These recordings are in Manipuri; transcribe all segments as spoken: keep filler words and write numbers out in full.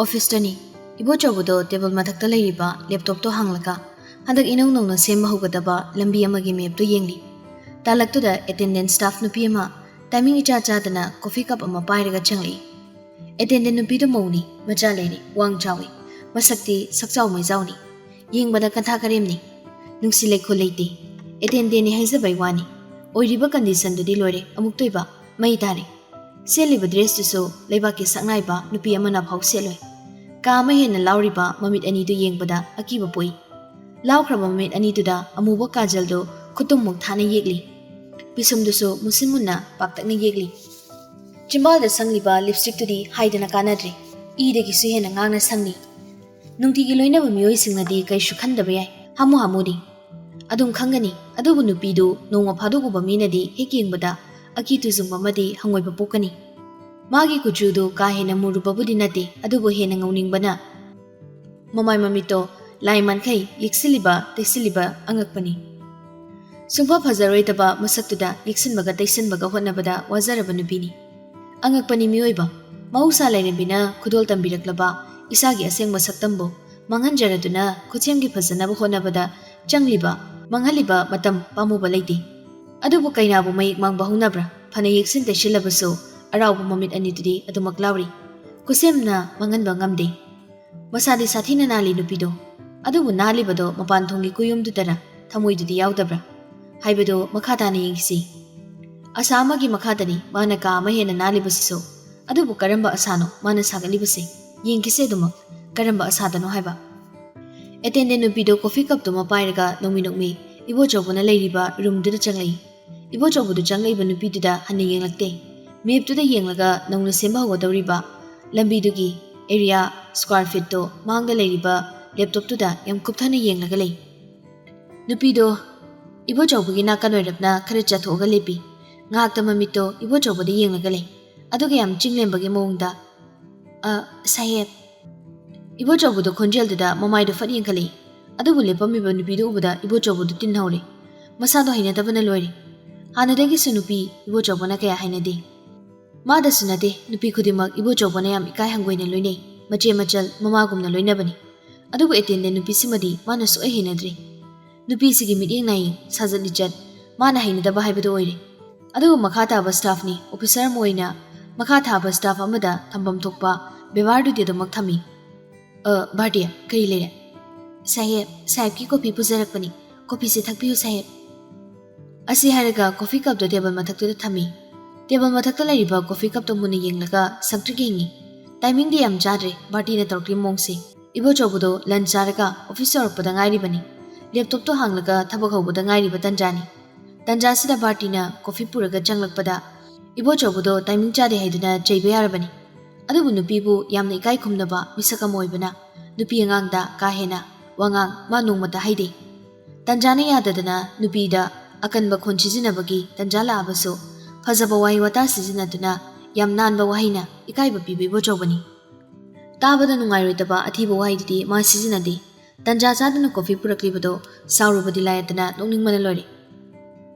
ꯑꯣꯐꯤꯁꯇꯅꯤ꯫ ꯏꯕꯣꯆꯧꯕꯗꯣ ꯇꯦꯕꯜ ꯃꯊꯛꯇ ꯂꯩꯔꯤꯕ ꯂꯦꯞꯇꯣꯞꯇꯣ ꯍꯥꯡꯂꯒ ꯍꯟꯗꯛ ꯏꯅꯧ ꯅꯧꯅ ꯁꯦꯝꯕ ꯍꯧꯒꯗꯕ ꯂꯝꯕꯤ ꯑꯃꯒꯤ ꯃꯦꯞꯇꯣ ꯌꯦꯡꯂꯤ꯫ ꯇꯥꯂꯛꯇꯨꯗ ꯑꯦꯇꯦꯟꯗꯦꯟꯁ ꯁ꯭ꯇꯥꯐ ꯅꯨꯄꯤ ꯑꯃ ꯇꯥꯏꯃꯤꯡ ꯏꯆꯥ ꯆꯥꯗꯅ ꯀꯣꯐꯤ ꯀꯞ ꯑꯃ ꯄꯥꯏꯔꯒ ꯆꯪꯂꯛꯏ꯫ ꯑꯦꯇꯦꯟꯗꯦꯟ ꯅꯨꯄꯤꯗꯨ ꯃꯧꯅꯤ, ꯃꯆꯥ ꯂꯩꯔꯤ, ꯋꯥꯡ ꯆꯥꯎꯏ, ꯃꯁꯛꯇꯤ ꯁꯛꯆꯥꯎ ꯃꯩꯖꯥꯎꯅꯤ, ꯌꯦꯡꯕꯗ ꯀꯟꯊꯥ ꯀꯔꯦꯝꯅꯤ꯫ ꯅꯨꯡꯁꯤ ꯂꯩꯈꯣꯜ ꯂꯩꯇꯦ꯫ ꯑꯦꯇꯦꯟꯗꯦꯟꯅꯤ ꯍꯥꯏꯖꯕꯩ ꯋꯥꯅꯤ, ꯑꯣꯏꯔꯤꯕ ꯀꯟꯗꯤꯁꯟꯗꯨꯗꯤ ꯂꯣꯏꯔꯦ, ꯑꯃꯨꯛꯇꯣꯏꯕ ꯃꯩ ꯇꯥꯔꯦ꯫ ꯁꯦꯠꯂꯤꯕ ꯗ꯭ꯔꯦꯁꯇꯨꯁꯨ ꯂꯩꯕꯥꯛꯀꯤ ꯁꯛꯅꯥꯏꯕ ꯅꯨꯄꯤ ꯑꯃꯅ ꯐꯥꯎ ꯁꯦꯠꯂꯣꯏ꯫ ꯀꯥ ꯑꯃ ꯍꯦꯟꯅ ꯂꯥꯎꯔꯤꯕ ꯃꯃꯤꯠ ꯑꯅꯤꯗꯨ ꯌꯦꯡꯕꯗ ꯑꯀꯤꯕ ꯄꯣꯛꯏ꯫ ꯂꯥꯎꯈ꯭ꯔꯕ ꯃꯃꯤꯠ ꯑꯅꯤꯗꯨꯗ ꯑꯃꯨꯕ ꯀꯥꯖꯜꯗꯨ ꯈꯨꯇꯨꯝꯃꯨꯛ ꯊꯥꯅ ꯌꯦꯛꯂꯤ꯫ ꯄꯤꯁꯨꯝꯗꯨꯁꯨ ꯃꯨꯁꯤꯟ ꯃꯨꯟꯅ ꯄꯥꯛꯇꯛꯅ ꯌꯦꯛꯂꯤ꯫ ꯆꯤꯝꯕꯥꯜꯗ ꯁꯪꯂꯤꯕ ꯂꯤꯞꯁꯇꯤꯛꯇꯨꯗꯤ ꯍꯥꯏꯗꯅ ꯀꯥꯟꯅꯗ꯭ꯔꯦ, ꯏꯗꯒꯤꯁꯨ ꯍꯦꯟꯅ ꯉꯥꯡꯅ ꯁꯪꯂꯤ꯫ ꯅꯨꯡꯇꯤꯒꯤ ꯂꯣꯏꯅꯕ ꯃꯤꯑꯣꯏꯁꯤꯡꯅꯗꯤ ꯀꯩꯁꯨ ꯈꯟꯗꯕ ꯌꯥꯏ, ꯍꯥꯃꯨ ꯍꯥꯃꯨꯗꯤ꯫ ꯑꯗꯨꯝ ꯈꯪꯒꯅꯤ꯫ ꯑꯗꯨꯕꯨ ꯅꯨꯄꯤꯗꯨ ꯅꯣꯡꯃ ꯐꯥꯗꯣꯛ ꯎꯕ ꯃꯤꯅꯗꯤ ꯍꯦꯛ ꯌꯦꯡꯕꯗ ꯑꯀꯤ ꯇꯨꯖꯨꯡꯕ ꯑꯃꯗꯤ ꯍꯪꯒꯣꯏꯕ ꯄꯣꯛꯀꯅꯤ꯫ ꯃꯥꯒꯤ ꯀꯨꯆꯨꯗꯨ ꯀꯥ ꯍꯦꯟꯅ ꯃꯨꯔꯨꯕꯕꯨꯗꯤ ꯅꯠꯇꯦ, ꯑꯗꯨꯕꯨ ꯍꯦꯟꯅ ꯉꯧꯅꯤꯡꯕꯅ ꯃꯃꯥꯏ ꯃꯃꯤꯠꯇꯣ ꯂꯥꯏ ꯃꯥꯟꯈꯩ ꯌꯦꯛꯁꯤꯜꯂꯤꯕ ꯇꯩꯁꯤꯜꯂꯤꯕ ꯑꯉꯛꯄꯅꯤ꯫ ꯁꯨꯡꯐ ꯐꯖꯔꯣꯏꯗꯕ ꯃꯁꯛꯇꯨꯗ ꯌꯦꯛꯁꯤꯟꯕꯒ ꯇꯩꯁꯤꯟꯕꯒ ꯍꯣꯠꯅꯕꯗ ꯋꯥꯖꯔꯕ ꯅꯨꯄꯤꯅꯤ꯫ ꯑꯉꯛꯄꯅꯤ ꯃꯤꯑꯣꯏꯕ꯫ ꯃꯍꯧꯁꯥ ꯂꯥꯏꯔꯦꯝꯕꯤꯅ ꯈꯨꯗꯣꯜ ꯇꯝꯕꯤꯔꯛꯂꯕ ꯏꯁꯥꯒꯤ ꯑꯁꯦꯡꯕ ꯁꯛꯇꯝꯕꯨ ꯃꯥꯡꯍꯟꯖꯔꯗꯨꯅ ꯈꯨꯠꯁꯦꯝꯒꯤ ꯐꯖꯅꯕ ꯍꯣꯠꯅꯕꯗ ꯆꯪꯂꯤꯕ, ꯃꯥꯡꯍꯜꯂꯤꯕ ꯃꯇꯝ ꯄꯥꯝꯃꯨꯕ ꯂꯩꯇꯦ꯫ ꯑꯗꯨꯕꯨ ꯀꯩꯅꯥꯕꯨ ꯃꯌꯦꯛ ꯃꯥꯡꯕ ꯍꯧꯅꯕ꯭ꯔꯥ? ꯐꯅ ꯌꯦꯛꯁꯤꯟ ꯇꯩꯁꯤꯜꯂꯕꯁꯨ ꯑꯔꯥꯎꯕ ꯃꯃꯤꯠ ꯑꯅꯤꯗꯨꯗꯤ ꯑꯗꯨꯃꯛ ꯂꯥꯎꯔꯤ꯫ ꯈꯨꯠꯁꯦꯝꯅ ꯃꯥꯡꯍꯟꯕ ꯉꯝꯗꯦ꯫ ꯃꯁꯥꯗꯤ ꯁꯥꯊꯤꯅ ꯅꯥꯜꯂꯤ ꯅꯨꯄꯤꯗꯣ꯫ ꯑꯗꯨꯕꯨ ꯅꯥꯜꯂꯤꯕꯗꯣ ꯃꯄꯥꯟ ꯊꯣꯡꯒꯤ ꯀꯨꯌꯨꯝꯗꯨꯗꯔ, ꯊꯃꯣꯏꯗꯨꯗꯤ ꯌꯥꯎꯗꯕ꯭ꯔꯥ ꯍꯥꯏꯕꯗꯨ ꯃꯈꯥ ꯇꯥꯅ ꯌꯦꯡꯁꯤ꯫ ꯑꯁꯥ ꯑꯃꯒꯤ ꯃꯈꯥꯗꯅꯤ ꯃꯥꯅ ꯀꯥ ꯑꯃ ꯍꯦꯟꯅ ꯅꯥꯜꯂꯤꯕꯁꯤꯁꯨ꯫ ꯑꯗꯨꯕꯨ ꯀꯔꯝꯕ ꯑꯁꯥꯅꯣ ꯃꯥꯅ ꯁꯥꯒꯠꯂꯤꯕꯁꯦ? ꯌꯦꯡꯈꯤꯁꯦ ꯑꯗꯨꯃꯛ, ꯀꯔꯝꯕ ꯑꯁꯥꯗꯅꯣ ꯍꯥꯏꯕ꯫ ꯑꯦꯇꯦꯟꯗꯦꯟ ꯅꯨꯄꯤꯗꯣ ꯀꯣꯐꯤ ꯀꯞꯇꯨꯃ ꯄꯥꯏꯔꯒ ꯅꯣꯡꯃꯤ ꯅꯣꯡꯃꯤ ꯏꯕꯣꯆꯧꯕꯅ ꯂꯩꯔꯤꯕ ꯔꯨꯝꯗꯨꯗ ꯆꯪꯂꯛꯏ꯫ ꯏꯕꯣꯆꯧꯕꯗꯨ ꯆꯪꯂꯛꯏꯕ ꯅꯨꯄꯤꯗꯨꯗ ꯍꯟꯅ ꯌꯦꯡꯂꯛꯇꯦ꯫ ꯃꯦꯞꯇꯨꯗ ꯌꯦꯡꯂꯒ ꯅꯧꯅ ꯁꯦꯝꯕ ꯍꯧꯒꯗꯧꯔꯤꯕ ꯂꯝꯕꯤꯗꯨꯒꯤ ꯑꯦꯔꯤꯌꯥ, ꯁ꯭ꯀ꯭ꯋꯥꯔ ꯐꯤꯠꯇꯣ ꯃꯥꯡꯗ ꯂꯩꯔꯤꯕ ꯂꯦꯞꯇꯣꯞꯇꯨꯗ ꯌꯥꯝ ꯀꯨꯞꯊꯅ ꯌꯦꯡꯂꯒ ꯂꯩ꯫ ꯅꯨꯄꯤꯗꯣ ꯏꯕꯣꯆꯧꯕꯒꯤ ꯅꯥꯀꯟ ꯑꯣꯏꯔꯞꯅ ꯈꯔ ꯆꯠꯊꯣꯛꯑꯒ ꯂꯦꯞꯄꯤ꯫ ꯉꯥꯏꯍꯥꯛꯇ ꯃꯃꯤꯠꯇꯣ ꯏꯕꯣꯆꯧꯕꯗ ꯌꯦꯡꯂꯒ ꯂꯩ꯫ ꯑꯗꯨꯒ ꯌꯥꯝ ꯆꯤꯡꯂꯦꯝꯕꯒꯤ ꯃꯑꯣꯡꯗ, "ꯑ, ꯁꯥꯍꯦꯕ꯫" ꯏꯕꯣꯆꯧꯕꯗꯣ ꯈꯣꯟꯖꯦꯜꯗꯨꯗ ꯃꯃꯥꯏꯗꯣ ꯐꯠ ꯌꯦꯡꯈꯠꯂꯛꯏ꯫ ꯑꯗꯨꯕꯨ ꯂꯦꯞꯄꯝꯃꯤꯕ ꯅꯨꯄꯤꯗꯨ ꯎꯕꯗ ꯏꯕꯣꯆꯧꯕꯗꯨ ꯇꯤꯟꯍꯧꯔꯦ꯫ ꯃꯁꯥꯗꯣ ꯍꯩꯅꯗꯕꯅ ꯂꯣꯏꯔꯦ꯫ ꯍꯥꯟꯅꯗꯒꯤꯁꯨ ꯅꯨꯄꯤ ꯏꯕꯣꯆꯧꯕꯅ ꯀꯌꯥ ꯍꯩꯅꯗꯦ꯫ ꯃꯥꯗꯁꯨ ꯅꯠꯇꯦ, ꯅꯨꯄꯤ ꯈꯨꯗꯤꯡꯃꯛ ꯏꯕꯣꯆꯧꯕꯅ ꯌꯥꯝ ꯏꯀꯥꯏ ꯍꯪꯒꯣꯏꯅ ꯂꯣꯏꯅꯩ꯫ ꯃꯆꯦ ꯃꯆꯜ ꯃꯃꯥꯒꯨꯝꯅ ꯂꯣꯏꯅꯕꯅꯤ꯫ ꯑꯗꯨꯕꯨ ꯑꯦꯇꯦꯟꯗꯦꯟ ꯅꯨꯄꯤꯁꯤꯃꯗꯤ ꯃꯥꯅ ꯁꯨꯛꯍꯩ ꯍꯩꯅꯗ꯭ꯔꯤ꯫ ꯅꯨꯄꯤꯁꯤꯒꯤ ꯃꯤꯠꯌꯦꯡ ꯅꯥꯌꯦꯡ, ꯁꯥꯖꯠ ꯂꯤꯆꯠ ꯃꯥꯅ ꯍꯩꯅꯗꯕ ꯍꯥꯏꯕꯗꯨ ꯑꯣꯏꯔꯦ꯫ ꯑꯗꯨꯕꯨ ꯃꯈꯥ ꯇꯥꯕ ꯁ꯭ꯇꯥꯐꯅꯤ, ꯑꯣꯐꯤꯁꯔ ꯑꯃ ꯑꯣꯏꯅ ꯃꯈꯥ ꯊꯥꯕ ꯁ꯭ꯇꯥꯐ ꯑꯃꯗ ꯊꯝꯐꯝ ꯊꯣꯛꯄ ꯕꯦꯕꯥꯔꯗꯨꯗꯤ ꯑꯗꯨꯃꯛ ꯊꯝꯃꯤ꯫ "ꯑ, ꯚꯥꯔꯇꯤ, ꯀꯔꯤ ꯂꯩꯔꯦ?" "ꯁꯥꯍꯦꯕ, ꯁꯥꯍꯦꯕꯀꯤ ꯀꯣꯐꯤ ꯄꯨꯖꯔꯛꯄꯅꯤ꯫ ꯀꯣꯐꯤꯁꯦ ꯊꯛꯄꯤꯌꯨ, ꯁꯥꯍꯦꯕ꯫" ꯑꯁꯤ ꯍꯥꯏꯔꯒ ꯀꯣꯐꯤ ꯀꯞꯇꯣ ꯇꯦꯕꯜ ꯃꯊꯛꯇꯨꯗ ꯊꯝꯃꯤ꯫ ꯇꯦꯕꯜ ꯃꯊꯛꯇ ꯂꯩꯔꯤꯕ ꯀꯣꯐꯤ ꯀꯞꯇꯣ ꯃꯨꯟꯅ ꯌꯦꯡꯂꯒ ꯁꯪꯇ꯭ꯔꯤꯛ ꯌꯦꯡꯉꯤ꯫ ꯇꯥꯏꯃꯤꯡꯗꯤ ꯌꯥꯝ ꯆꯥꯗ꯭ꯔꯦ, ꯚꯥꯔꯇꯤꯅ ꯇꯧꯔꯛꯂꯤꯕ ꯃꯑꯣꯡꯁꯦ꯫ ꯏꯕꯣꯆꯧꯕꯗꯣ ꯂꯟꯆ ꯆꯥꯔꯒ ꯑꯣꯐꯤꯁ ꯌꯧꯔꯛꯄꯗ ꯉꯥꯏꯔꯤꯕꯅꯤ꯫ ꯂꯦꯞꯇꯣꯞꯇꯣ ꯍꯥꯡꯂꯒ ꯊꯕꯛ ꯍꯧꯕꯗ ꯉꯥꯏꯔꯤꯕ ꯇꯟꯖꯥꯅꯤ꯫ ꯇꯟꯖꯥꯁꯤꯗ ꯚꯥꯔꯇꯤꯅ ꯀꯣꯐꯤ ꯄꯨꯔꯒ ꯆꯪꯂꯛꯄꯗ ꯏꯕꯣꯆꯧꯕꯗꯣ ꯇꯥꯏꯃꯤꯡ ꯆꯥꯗꯦ ꯍꯥꯏꯗꯨꯅ ꯆꯩꯕ ꯌꯥꯔꯕꯅꯤ꯫ ꯑꯗꯨꯕꯨ ꯅꯨꯄꯤꯕꯨ ꯌꯥꯝꯅ ꯏꯀꯥꯏ ꯈꯨꯝꯅꯕ ꯃꯤꯁꯛ ꯑꯃ ꯑꯣꯏꯕꯅ ꯅꯨꯄꯤ ꯑꯉꯥꯡꯗ ꯀꯥ ꯍꯦꯟꯅ ꯋꯥꯉꯥꯡ ꯃꯥ ꯅꯣꯡꯃꯇ ꯍꯥꯏꯗꯦ꯫ ꯇꯟꯖꯥꯅ ꯌꯥꯗꯗꯅ ꯅꯨꯄꯤꯗ ꯑꯀꯟꯕ ꯈꯣꯟ ꯁꯤꯖꯤꯟꯅꯕꯒꯤ ꯇꯟꯖꯥ ꯂꯥꯛꯑꯕꯁꯨ ꯐꯖꯕ ꯋꯥꯍꯩ ꯋꯥꯇꯥ ꯁꯤꯖꯤꯟꯅꯗꯨꯅ ꯌꯥꯝ ꯅꯥꯟꯕ ꯋꯥꯍꯩꯅ ꯏꯀꯥꯏꯕ ꯄꯤꯕ ꯏꯕꯣꯆꯧꯕꯅꯤ꯫ ꯇꯥꯕꯗ ꯅꯨꯡꯉꯥꯏꯔꯣꯏꯗꯕ ꯑꯊꯤꯕ ꯋꯥꯍꯩꯗꯨꯗꯤ ꯃꯥ ꯁꯤꯖꯤꯟꯅꯗꯦ꯫ ꯇꯟꯖꯥ ꯆꯥꯗꯅ ꯀꯣꯐꯤ ꯄꯨꯔꯛꯂꯤꯕꯗꯣ ꯁꯥꯎꯔꯨꯕꯗꯤ ꯂꯥꯏꯗꯅ ꯅꯣꯛꯅꯤꯡꯕꯅ ꯂꯣꯏꯔꯦ꯫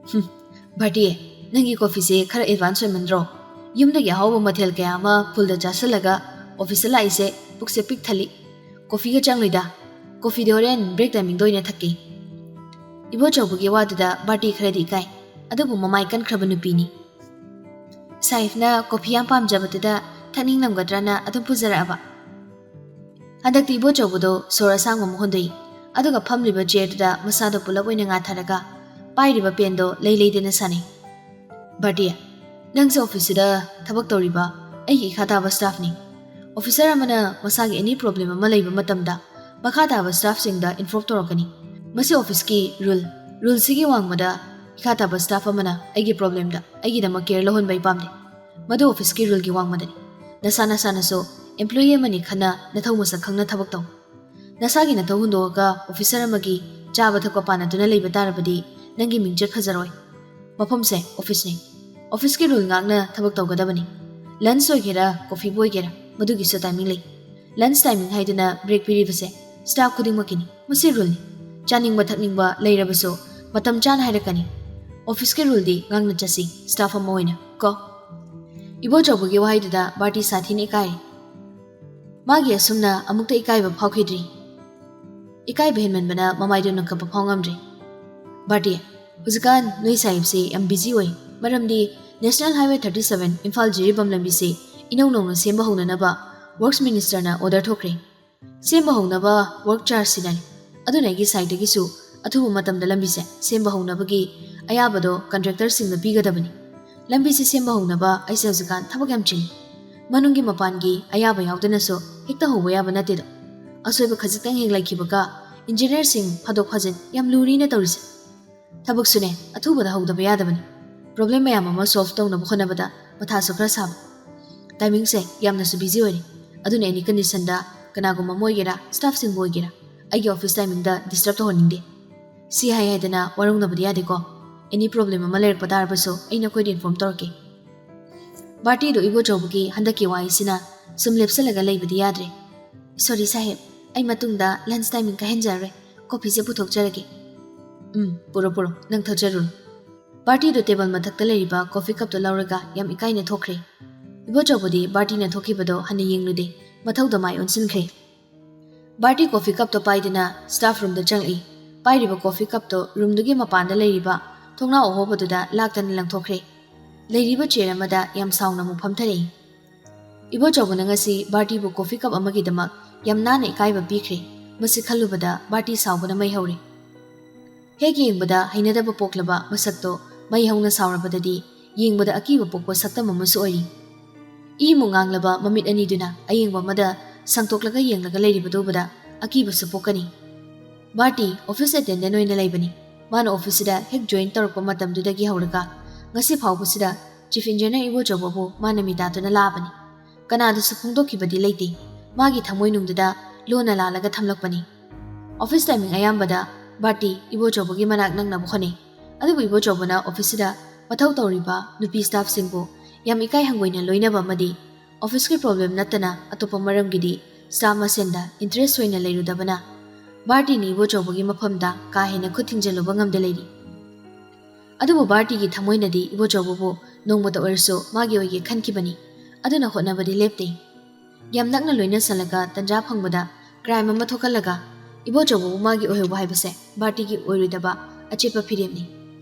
"ꯍꯨꯝ, ꯚꯥꯔꯇꯤ, ꯅꯪꯒꯤ ꯀꯣꯐꯤꯁꯦ ꯈꯔ ꯑꯦꯗꯚꯥꯟꯁ ꯑꯣꯏꯃꯟꯗ꯭ꯔꯣ? ꯌꯨꯝꯗꯒꯤ ꯑꯍꯥꯎꯕ ꯃꯊꯦꯜ ꯀꯌꯥ ꯑꯃ ꯐꯨꯜꯗ ꯆꯥꯁꯤꯜꯂꯒ ꯑꯣꯐꯤꯁꯇ ꯂꯥꯛꯏꯁꯦ ꯄꯨꯛꯁꯦ ꯄꯤꯛ ꯊꯜꯂꯤ꯫ ꯀꯣꯐꯤꯒ ꯆꯪꯂꯣꯏꯗ꯫ ꯀꯣꯐꯤꯗꯤ ꯍꯣꯔꯦꯟ ꯕ꯭ꯔꯦꯛ ꯇꯥꯏꯃꯤꯡꯗ ꯑꯣꯏꯅ ꯊꯛꯀꯦ꯫" ꯏꯕꯣꯆꯧꯕꯒꯤ ꯋꯥꯗꯨꯗ ꯚꯥꯔꯇꯤ ꯈꯔꯗꯤ ꯏꯀꯥꯏ, ꯑꯗꯨꯕꯨ ꯃꯃꯥꯏ ꯀꯟꯈ꯭ꯔꯕ ꯅꯨꯄꯤꯅꯤ꯫ ꯁꯥꯍꯦꯕꯅ ꯀꯣꯐꯤ ꯌꯥꯝ ꯄꯥꯝꯖꯕꯗꯨꯗ ꯊꯛꯅꯤꯡꯂꯝꯒꯗ꯭ꯔꯅ ꯑꯗꯨꯝ ꯄꯨꯖꯔꯛꯑꯕ꯫ ꯍꯟꯗꯛꯇꯤ ꯏꯕꯣꯆꯧꯕꯗꯣ ꯁꯣꯔ ꯑꯁꯥꯡꯕ ꯑꯃ ꯍꯣꯟꯗꯣꯛꯏ, ꯑꯗꯨꯒ ꯐꯝꯂꯤꯕ ꯆꯤꯌꯔꯗꯨꯗ ꯃꯁꯥꯗꯣ ꯄꯨꯂꯞ ꯑꯣꯏꯅ ꯉꯥꯊꯔꯒ ꯄꯥꯏꯔꯤꯕ ꯄꯦꯟꯗꯣ ꯂꯩ ꯂꯩꯗꯅ ꯁꯥꯟꯅꯩ꯫ "ꯚꯥꯔꯇꯤ, ꯅꯪꯁꯦ ꯑꯣꯐꯤꯁꯁꯤꯗ ꯊꯕꯛ ꯇꯧꯔꯤꯕ ꯑꯩꯒꯤ ꯏꯈꯥ ꯇꯥꯕ ꯁ꯭ꯇꯥꯐꯅꯤ꯫ ꯑꯣꯐꯤꯁꯔ ꯑꯃꯅ ꯃꯁꯥꯒꯤ ꯑꯦꯅꯤ ꯄ꯭ꯔꯣꯕ꯭ꯂꯦꯝ ꯑꯃ ꯂꯩꯕ ꯃꯇꯝꯗ ꯃꯈꯥ ꯇꯥꯕ ꯁ꯭ꯇꯥꯐꯁꯤꯡꯗ ꯏꯟꯐꯣꯔꯝ ꯇꯧꯔꯛꯀꯅꯤ꯫ ꯃꯁꯤ ꯑꯣꯐꯤꯁꯀꯤ ꯔꯨꯜ꯫ ꯔꯨꯜꯁꯤꯒꯤ ꯋꯥꯡꯃꯗ ꯏꯈꯥ ꯇꯥꯕ ꯁ꯭ꯇꯥꯐ ꯑꯃꯅ ꯑꯩꯒꯤ ꯄ꯭ꯔꯣꯕ꯭ꯂꯦꯝꯗ ꯑꯩꯒꯤꯗꯃꯛ ꯀꯦꯌꯔ ꯂꯧꯍꯟꯕ ꯑꯩ ꯄꯥꯝꯗꯦ꯫ ꯃꯗꯨ ꯑꯣꯐꯤꯁꯀꯤ ꯔꯨꯜꯒꯤ ꯋꯥꯡꯃꯗꯅꯤ꯫ ꯅꯁꯥ ꯅꯁꯥꯅꯁꯨ ꯑꯦꯝꯄ꯭ꯂꯣꯌꯤ ꯑꯃꯅꯤ ꯈꯟꯅ ꯅꯊꯧ ꯃꯁꯛ ꯈꯪꯅ ꯊꯕꯛ ꯇꯧ꯫ ꯅꯁꯥꯒꯤ ꯅꯊꯧ ꯍꯨꯟꯗꯣꯛꯑꯒ ꯑꯣꯐꯤꯁꯔ ꯑꯃꯒꯤ ꯆꯥꯕ ꯊꯛꯄ ꯄꯥꯟꯅꯗꯨꯅ ꯂꯩꯕ ꯇꯥꯔꯕꯗꯤ ꯅꯪꯒꯤ ꯃꯤꯡꯆꯠ ꯐꯖꯔꯣꯏ꯫ ꯃꯐꯝꯁꯦ ꯑꯣꯐꯤꯁꯅꯤ꯫ ꯑꯣꯐꯤꯁꯀꯤ ꯔꯨꯜ ꯉꯥꯛꯅ ꯊꯕꯛ ꯇꯧꯒꯗꯕꯅꯤ꯫ ꯂꯟꯆ ꯑꯣꯏꯒꯦꯔꯥ, ꯀꯣꯐꯤꯕꯨ ꯑꯣꯏꯒꯦꯔꯥ, ꯃꯗꯨꯒꯤꯁꯨ ꯇꯥꯏꯃꯤꯡ ꯂꯩ꯫ ꯂꯟꯆ ꯇꯥꯏꯃꯤꯡ ꯍꯥꯏꯗꯨꯅ ꯕ꯭ꯔꯦꯛ ꯄꯤꯔꯤꯕꯁꯦ ꯁ꯭ꯇꯥꯐ ꯈꯨꯗꯤꯡꯃꯛꯀꯤꯅꯤ꯫ ꯃꯁꯤ ꯔꯨꯜꯅꯤ꯫ ꯆꯥꯅꯤꯡꯕ ꯊꯛꯅꯤꯡꯕ ꯂꯩꯔꯕꯁꯨ ꯃꯇꯝ ꯆꯥꯅ ꯍꯥꯏꯔꯛꯀꯅꯤ꯫ ꯑꯣꯐꯤꯁꯀꯤ ꯔꯨꯜꯗꯤ ꯉꯥꯛꯅ ꯆꯠꯁꯤ, ꯁ꯭ꯇꯥꯐ ꯑꯃ ꯑꯣꯏꯅ ꯀꯣ꯫" ꯏꯕꯣꯆꯧꯕꯒꯤ ꯋꯥꯍꯩꯗꯨꯗ ꯚꯥꯔꯇꯤ ꯁꯥꯊꯤꯅ ꯏꯀꯥꯏ꯫ ꯃꯥꯒꯤ ꯑꯁꯨꯝꯅ ꯑꯃꯨꯛꯇ ꯏꯀꯥꯏꯕ ꯐꯥꯎꯈꯤꯗ꯭ꯔꯤ꯫ ꯏꯀꯥꯏꯕ ꯍꯦꯟꯃꯟꯕꯅ ꯃꯃꯥꯏꯗꯨ ꯅꯣꯛꯈꯠꯄ ꯐꯥꯎ ꯉꯝꯗ꯭ꯔꯦ꯫ "ꯕꯥꯔꯇꯤ, ꯍꯧꯖꯤꯛꯀꯥꯟ ꯅꯣꯏ ꯁꯥꯍꯦꯕꯁꯤ ꯌꯥꯝ ꯕꯤꯖꯤ ꯑꯣꯏ, ꯃꯔꯝꯗꯤ national highway thirty seven Imphal Jiribam ꯂꯝꯕꯤꯁꯤ ꯏꯅꯧ ꯅꯧꯅ ꯁꯦꯝꯕ ꯍꯧꯅꯅꯕ ꯋꯔꯛꯁ ꯃꯤꯅꯤꯁꯇꯔꯅ ꯑꯣꯔꯗꯔ ꯊꯣꯛꯈ꯭ꯔꯦ꯫ ꯁꯦꯝꯕ ꯍꯧꯅꯕ ꯋꯔꯛ ꯆꯥꯔꯖꯁꯤꯅꯅꯤ꯫ ꯑꯗꯨꯅ ꯑꯩꯒꯤ ꯁꯥꯏꯠꯇꯒꯤꯁꯨ ꯑꯊꯨꯕ ꯃꯇꯝꯗ ꯂꯝꯕꯤꯁꯦ ꯁꯦꯝꯕ ꯍꯧꯅꯕꯒꯤ ꯑꯌꯥꯕꯗꯣ ꯀꯟꯇ꯭ꯔꯦꯛꯇꯔꯁꯤꯡꯗ ꯄꯤꯒꯗꯕꯅꯤ꯫ ꯂꯝꯕꯤꯁꯦ ꯁꯦꯝꯕ ꯍꯧꯅꯕ ꯑꯩꯁꯦ ꯍꯧꯖꯤꯛꯀꯥꯟ ꯊꯕꯛ ꯌꯥꯝ ꯆꯤꯜꯂꯤ꯫ ꯃꯅꯨꯡꯒꯤ ꯃꯄꯥꯟꯒꯤ ꯑꯌꯥꯕ ꯌꯥꯎꯗꯅꯁꯨ ꯍꯦꯛꯇ ꯍꯧꯕ ꯌꯥꯕ ꯅꯠꯇꯦꯗꯣ꯫ ꯑꯁꯣꯏꯕ ꯈꯖꯤꯛꯇꯪ ꯍꯦꯛ ꯂꯩꯈꯤꯕꯒ ꯏꯟꯖꯤꯅꯤꯌꯔꯁꯤꯡ ꯐꯥꯗꯣꯛ ꯐꯥꯖꯤꯟ ꯌꯥꯝ ꯂꯨꯔꯤꯅ ꯇꯧꯔꯤꯁꯦ꯫ ꯊꯕꯛꯁꯨꯅꯦ, ꯑꯊꯨꯕꯗ ꯍꯧꯗꯕ ꯌꯥꯗꯕꯅꯤ꯫ ꯄ꯭ꯔꯣꯕ꯭ꯂꯦꯝ ꯃꯌꯥꯝ ꯑꯃ ꯁꯣꯜꯚ ꯇꯧꯅꯕ ꯍꯣꯠꯅꯕꯗ ꯃꯊꯥꯁꯨ ꯈꯔ ꯁꯥꯕ꯫ ꯇꯥꯏꯃꯤꯡꯁꯦ ꯌꯥꯝꯅꯁꯨ ꯕꯤꯖꯤ ꯑꯣꯏꯔꯦ꯫ ꯑꯗꯨꯅ ꯑꯦꯅꯤ ꯀꯟꯗꯤꯁꯟꯗ ꯀꯅꯥꯒꯨꯝꯕ ꯑꯃ ꯑꯣꯏꯒꯦꯔꯥ, ꯁ꯭ꯇꯥꯐꯁꯤꯡꯕꯨ ꯑꯣꯏꯒꯦꯔꯥ, ꯑꯩꯒꯤ ꯑꯣꯐꯤꯁ ꯇꯥꯏꯃꯤꯡꯗ ꯗꯤꯁꯇꯔꯕ ꯇꯧꯍꯟꯅꯤꯡꯗꯦ꯫ ꯁꯤ ꯍꯥꯏ ꯍꯥꯏꯗꯅ ꯋꯥꯔꯧꯅꯕꯗꯤ ꯌꯥꯗꯦꯀꯣ꯫ ꯑꯦꯅꯤ ꯄ꯭ꯔꯣꯕ꯭ꯂꯦꯝ ꯑꯃ ꯂꯩꯔꯛꯄ ꯇꯥꯔꯕꯁꯨ ꯑꯩ ꯅꯈꯣꯏꯗ ꯏꯟꯐꯣꯔꯝ ꯇꯧꯔꯛꯀꯦ꯫ ꯕꯥꯔꯇꯤꯗꯨ ꯏꯕꯣꯆꯧꯕꯒꯤ ꯍꯟꯗꯛꯀꯤ ꯋꯥꯍꯩꯁꯤꯅ ꯁꯨꯝ ꯂꯦꯞꯁꯤꯜꯂꯒ ꯂꯩꯕꯗꯤ ꯌꯥꯗ꯭ꯔꯦ꯫ "ꯁꯣꯔꯤ ꯁꯥꯍꯦꯕ, ꯑꯩ ꯃꯇꯨꯡꯗ ꯂꯟꯆ ꯇꯥꯏꯃꯤꯡ ꯀꯥꯏꯍꯟꯖꯔꯔꯣꯏ꯫ ꯀꯣꯐꯤꯁꯦ ꯄꯨꯊꯣꯛꯆꯔꯒꯦ꯫" "ꯎꯝ, ꯄꯨꯔꯣ ꯄꯨꯔꯣ, ꯅꯪ ꯊꯛꯆꯔꯨꯔꯣ꯫" ꯕꯥꯔꯇꯤꯗꯨ ꯇꯦꯕꯜ ꯃꯊꯛꯇ ꯂꯩꯔꯤꯕ ꯀꯣꯐꯤ ꯀꯞꯇꯨ ꯂꯧꯔꯒ ꯌꯥꯝ ꯏꯀꯥꯏꯅ ꯊꯣꯛꯈ꯭ꯔꯦ꯫ ꯏꯕꯣꯆꯧꯕꯗꯤ ꯕꯥꯔꯇꯤꯅ ꯊꯣꯛꯈꯤꯕꯗꯣ ꯍꯟꯅ ꯌꯦꯡꯂꯨꯗꯦ, ꯃꯊꯧꯗ ꯃꯥꯏ ꯑꯣꯟꯁꯤꯟꯈ꯭ꯔꯦ꯫ ꯕꯥꯔꯇꯤ ꯀꯣꯐꯤ ꯀꯞꯇꯣ ꯄꯥꯏꯗꯨꯅ ꯁ꯭ꯇꯥꯐ ꯔꯨꯝꯗ ꯆꯪꯂꯛꯏ꯫ ꯄꯥꯏꯔꯤꯕ ꯀꯣꯐꯤ ꯀꯞꯇꯣ ꯔꯨꯝꯗꯨꯒꯤ ꯃꯄꯥꯟꯗ ꯂꯩꯔꯤꯕ ꯊꯣꯡꯅꯥꯎ ꯑꯍꯣꯕꯗꯨꯗ ꯂꯥꯛꯇꯅ ꯂꯪꯊꯣꯛꯈ꯭ꯔꯦ꯫ ꯂꯩꯔꯤꯕ ꯆꯤꯌꯔ ꯑꯃꯗ ꯌꯥꯝ ꯁꯥꯎꯅ ꯑꯃꯨꯛ ꯐꯝꯊꯔꯛꯏ꯫ ꯏꯕꯣꯆꯧꯕꯅ ꯉꯁꯤ ꯕꯥꯔꯇꯤꯕꯨ ꯀꯣꯐꯤ ꯀꯞ ꯑꯃꯒꯤꯗꯃꯛ ꯌꯥꯝ ꯅꯥꯟꯅ ꯏꯀꯥꯏꯕ ꯄꯤꯈ꯭ꯔꯦ꯫ ꯃꯁꯤ ꯈꯜꯂꯨꯕꯗ ꯕꯥꯔꯇꯤ ꯁꯥꯎꯕꯅ ꯃꯩ ꯍꯧꯔꯦ꯫ ꯍꯦꯛ ꯌꯦꯡꯕꯗ ꯍꯩꯅꯗꯕ ꯄꯣꯛꯂꯕ ꯃꯁꯛꯇꯣ ꯃꯩ ꯍꯧꯅ ꯁꯥꯎꯔꯕꯗꯗꯤ ꯌꯦꯡꯕꯗ ꯑꯀꯤꯕ ꯄꯣꯛꯄ ꯁꯛꯇꯝ ꯑꯃꯁꯨ ꯑꯣꯏꯔꯤ꯫ ꯏꯃꯨ ꯉꯥꯡꯂꯕ ꯃꯃꯤꯠ ꯑꯅꯤꯗꯨꯅ ꯑꯌꯦꯡꯕ ꯑꯃꯗ ꯁꯪꯇꯣꯛꯂꯒ ꯌꯦꯡꯂꯒ ꯂꯩꯔꯤꯕꯗꯨ ꯎꯕꯗ ꯑꯀꯤꯕꯁꯨ ꯄꯣꯛꯀꯅꯤ꯫ ꯕꯥꯔꯇꯤ ꯑꯣꯐꯤꯁ ꯑꯦꯇꯦꯟꯗꯦꯟ ꯑꯣꯏꯅ ꯂꯩꯕꯅꯤ꯫ ꯃꯥꯅ ꯑꯣꯐꯤꯁꯁꯤꯗ ꯍꯦꯛ ꯖꯣꯏꯟ ꯇꯧꯔꯛꯄ ꯃꯇꯝꯗꯨꯗꯒꯤ ꯍꯧꯔꯒ ꯉꯁꯤ ꯐꯥꯎꯕꯁꯤꯗ ꯆꯤꯐ ꯏꯟꯖꯤꯅꯤꯌꯔ ꯏꯕꯣꯆꯧꯕꯕꯨ ꯃꯥꯅ ꯃꯤ ꯇꯥꯗꯨꯅ ꯂꯥꯛꯑꯕꯅꯤ꯫ ꯀꯅꯥꯗꯁꯨ ꯐꯣꯡꯗꯣꯛꯈꯤꯕꯗꯤ ꯂꯩꯇꯦ꯫ ꯃꯥꯒꯤ ꯊꯃꯣꯏꯅꯨꯡꯗꯨꯗ ꯂꯣꯟꯅ ꯂꯥꯜꯂꯒ ꯊꯝꯂꯛꯄꯅꯤ꯫ ꯑꯣꯐꯤꯁ ꯇꯥꯏꯃꯤꯡ ꯑꯌꯥꯝꯕꯗ ꯕꯥꯔꯇꯤ ꯏꯕꯣꯆꯧꯕꯒꯤ ꯃꯅꯥꯛ ꯅꯛꯅꯕ ꯍꯣꯠꯅꯩ꯫ ꯑꯗꯨꯕꯨ ꯏꯕꯣꯆꯧꯕꯅ ꯑꯣꯐꯤꯁꯁꯤꯗ ꯃꯊꯧ ꯇꯧꯔꯤꯕ ꯅꯨꯄꯤ ꯁ꯭ꯇꯥꯐꯁꯤꯡꯕꯨ ꯌꯥꯝ ꯏꯀꯥꯏ ꯍꯪꯒꯣꯏꯅ ꯂꯣꯏꯅꯕ ꯑꯃꯗꯤ ꯑꯣꯐꯤꯁꯀꯤ ꯄ꯭ꯔꯣꯕ꯭ꯂꯦꯝ ꯅꯠꯇꯅ ꯑꯇꯣꯞꯄ ꯃꯔꯝꯒꯤꯗꯤ ꯁ꯭ꯇꯥꯐ ꯃꯁꯦꯟꯗ ꯏꯟꯇꯔꯦꯁ ꯑꯣꯏꯅ ꯂꯩꯔꯨꯗꯕꯅ ꯕꯥꯔꯇꯤꯅ ꯏꯕꯣꯆꯧꯕꯒꯤ ꯃꯐꯝꯗ ꯀꯥ ꯍꯦꯟꯅ ꯈꯨꯠ ꯊꯤꯡꯖꯤꯜꯂꯨꯕ ꯉꯝꯗ ꯂꯩꯔꯤ꯫ ꯑꯗꯨꯕꯨ ꯕꯥꯔꯇꯤꯒꯤ ꯊꯃꯣꯏꯅꯗꯤ ꯏꯕꯣꯆꯧꯕꯕꯨ ꯅꯣꯡꯃꯇ ꯑꯣꯏꯔꯁꯨ ꯃꯥꯒꯤ ꯑꯣꯏꯒꯦ ꯈꯟꯈꯤꯕꯅꯤ꯫ ꯑꯗꯨꯅ ꯍꯣꯠꯅꯕꯗꯤ ꯂꯦꯞꯇꯦ꯫ ꯌꯥꯝ ꯅꯛꯅ ꯂꯣꯏꯅꯁꯜꯂꯒ ꯇꯟꯖꯥ ꯐꯪꯕꯗ ꯀ꯭ꯔꯥꯏꯝ ꯑꯃ ꯊꯣꯛꯍꯜꯂꯒ ꯏꯕꯣꯆꯧꯕꯕꯨ ꯃꯥꯒꯤ ꯑꯣꯏꯍꯧꯕ ꯍꯥꯏꯕꯁꯦ ꯕꯥꯔꯇꯤꯒꯤ ꯑꯣꯏꯔꯣꯏꯗꯕ ꯑꯆꯦꯠꯄ ꯐꯤꯔꯦꯞꯅꯤ꯫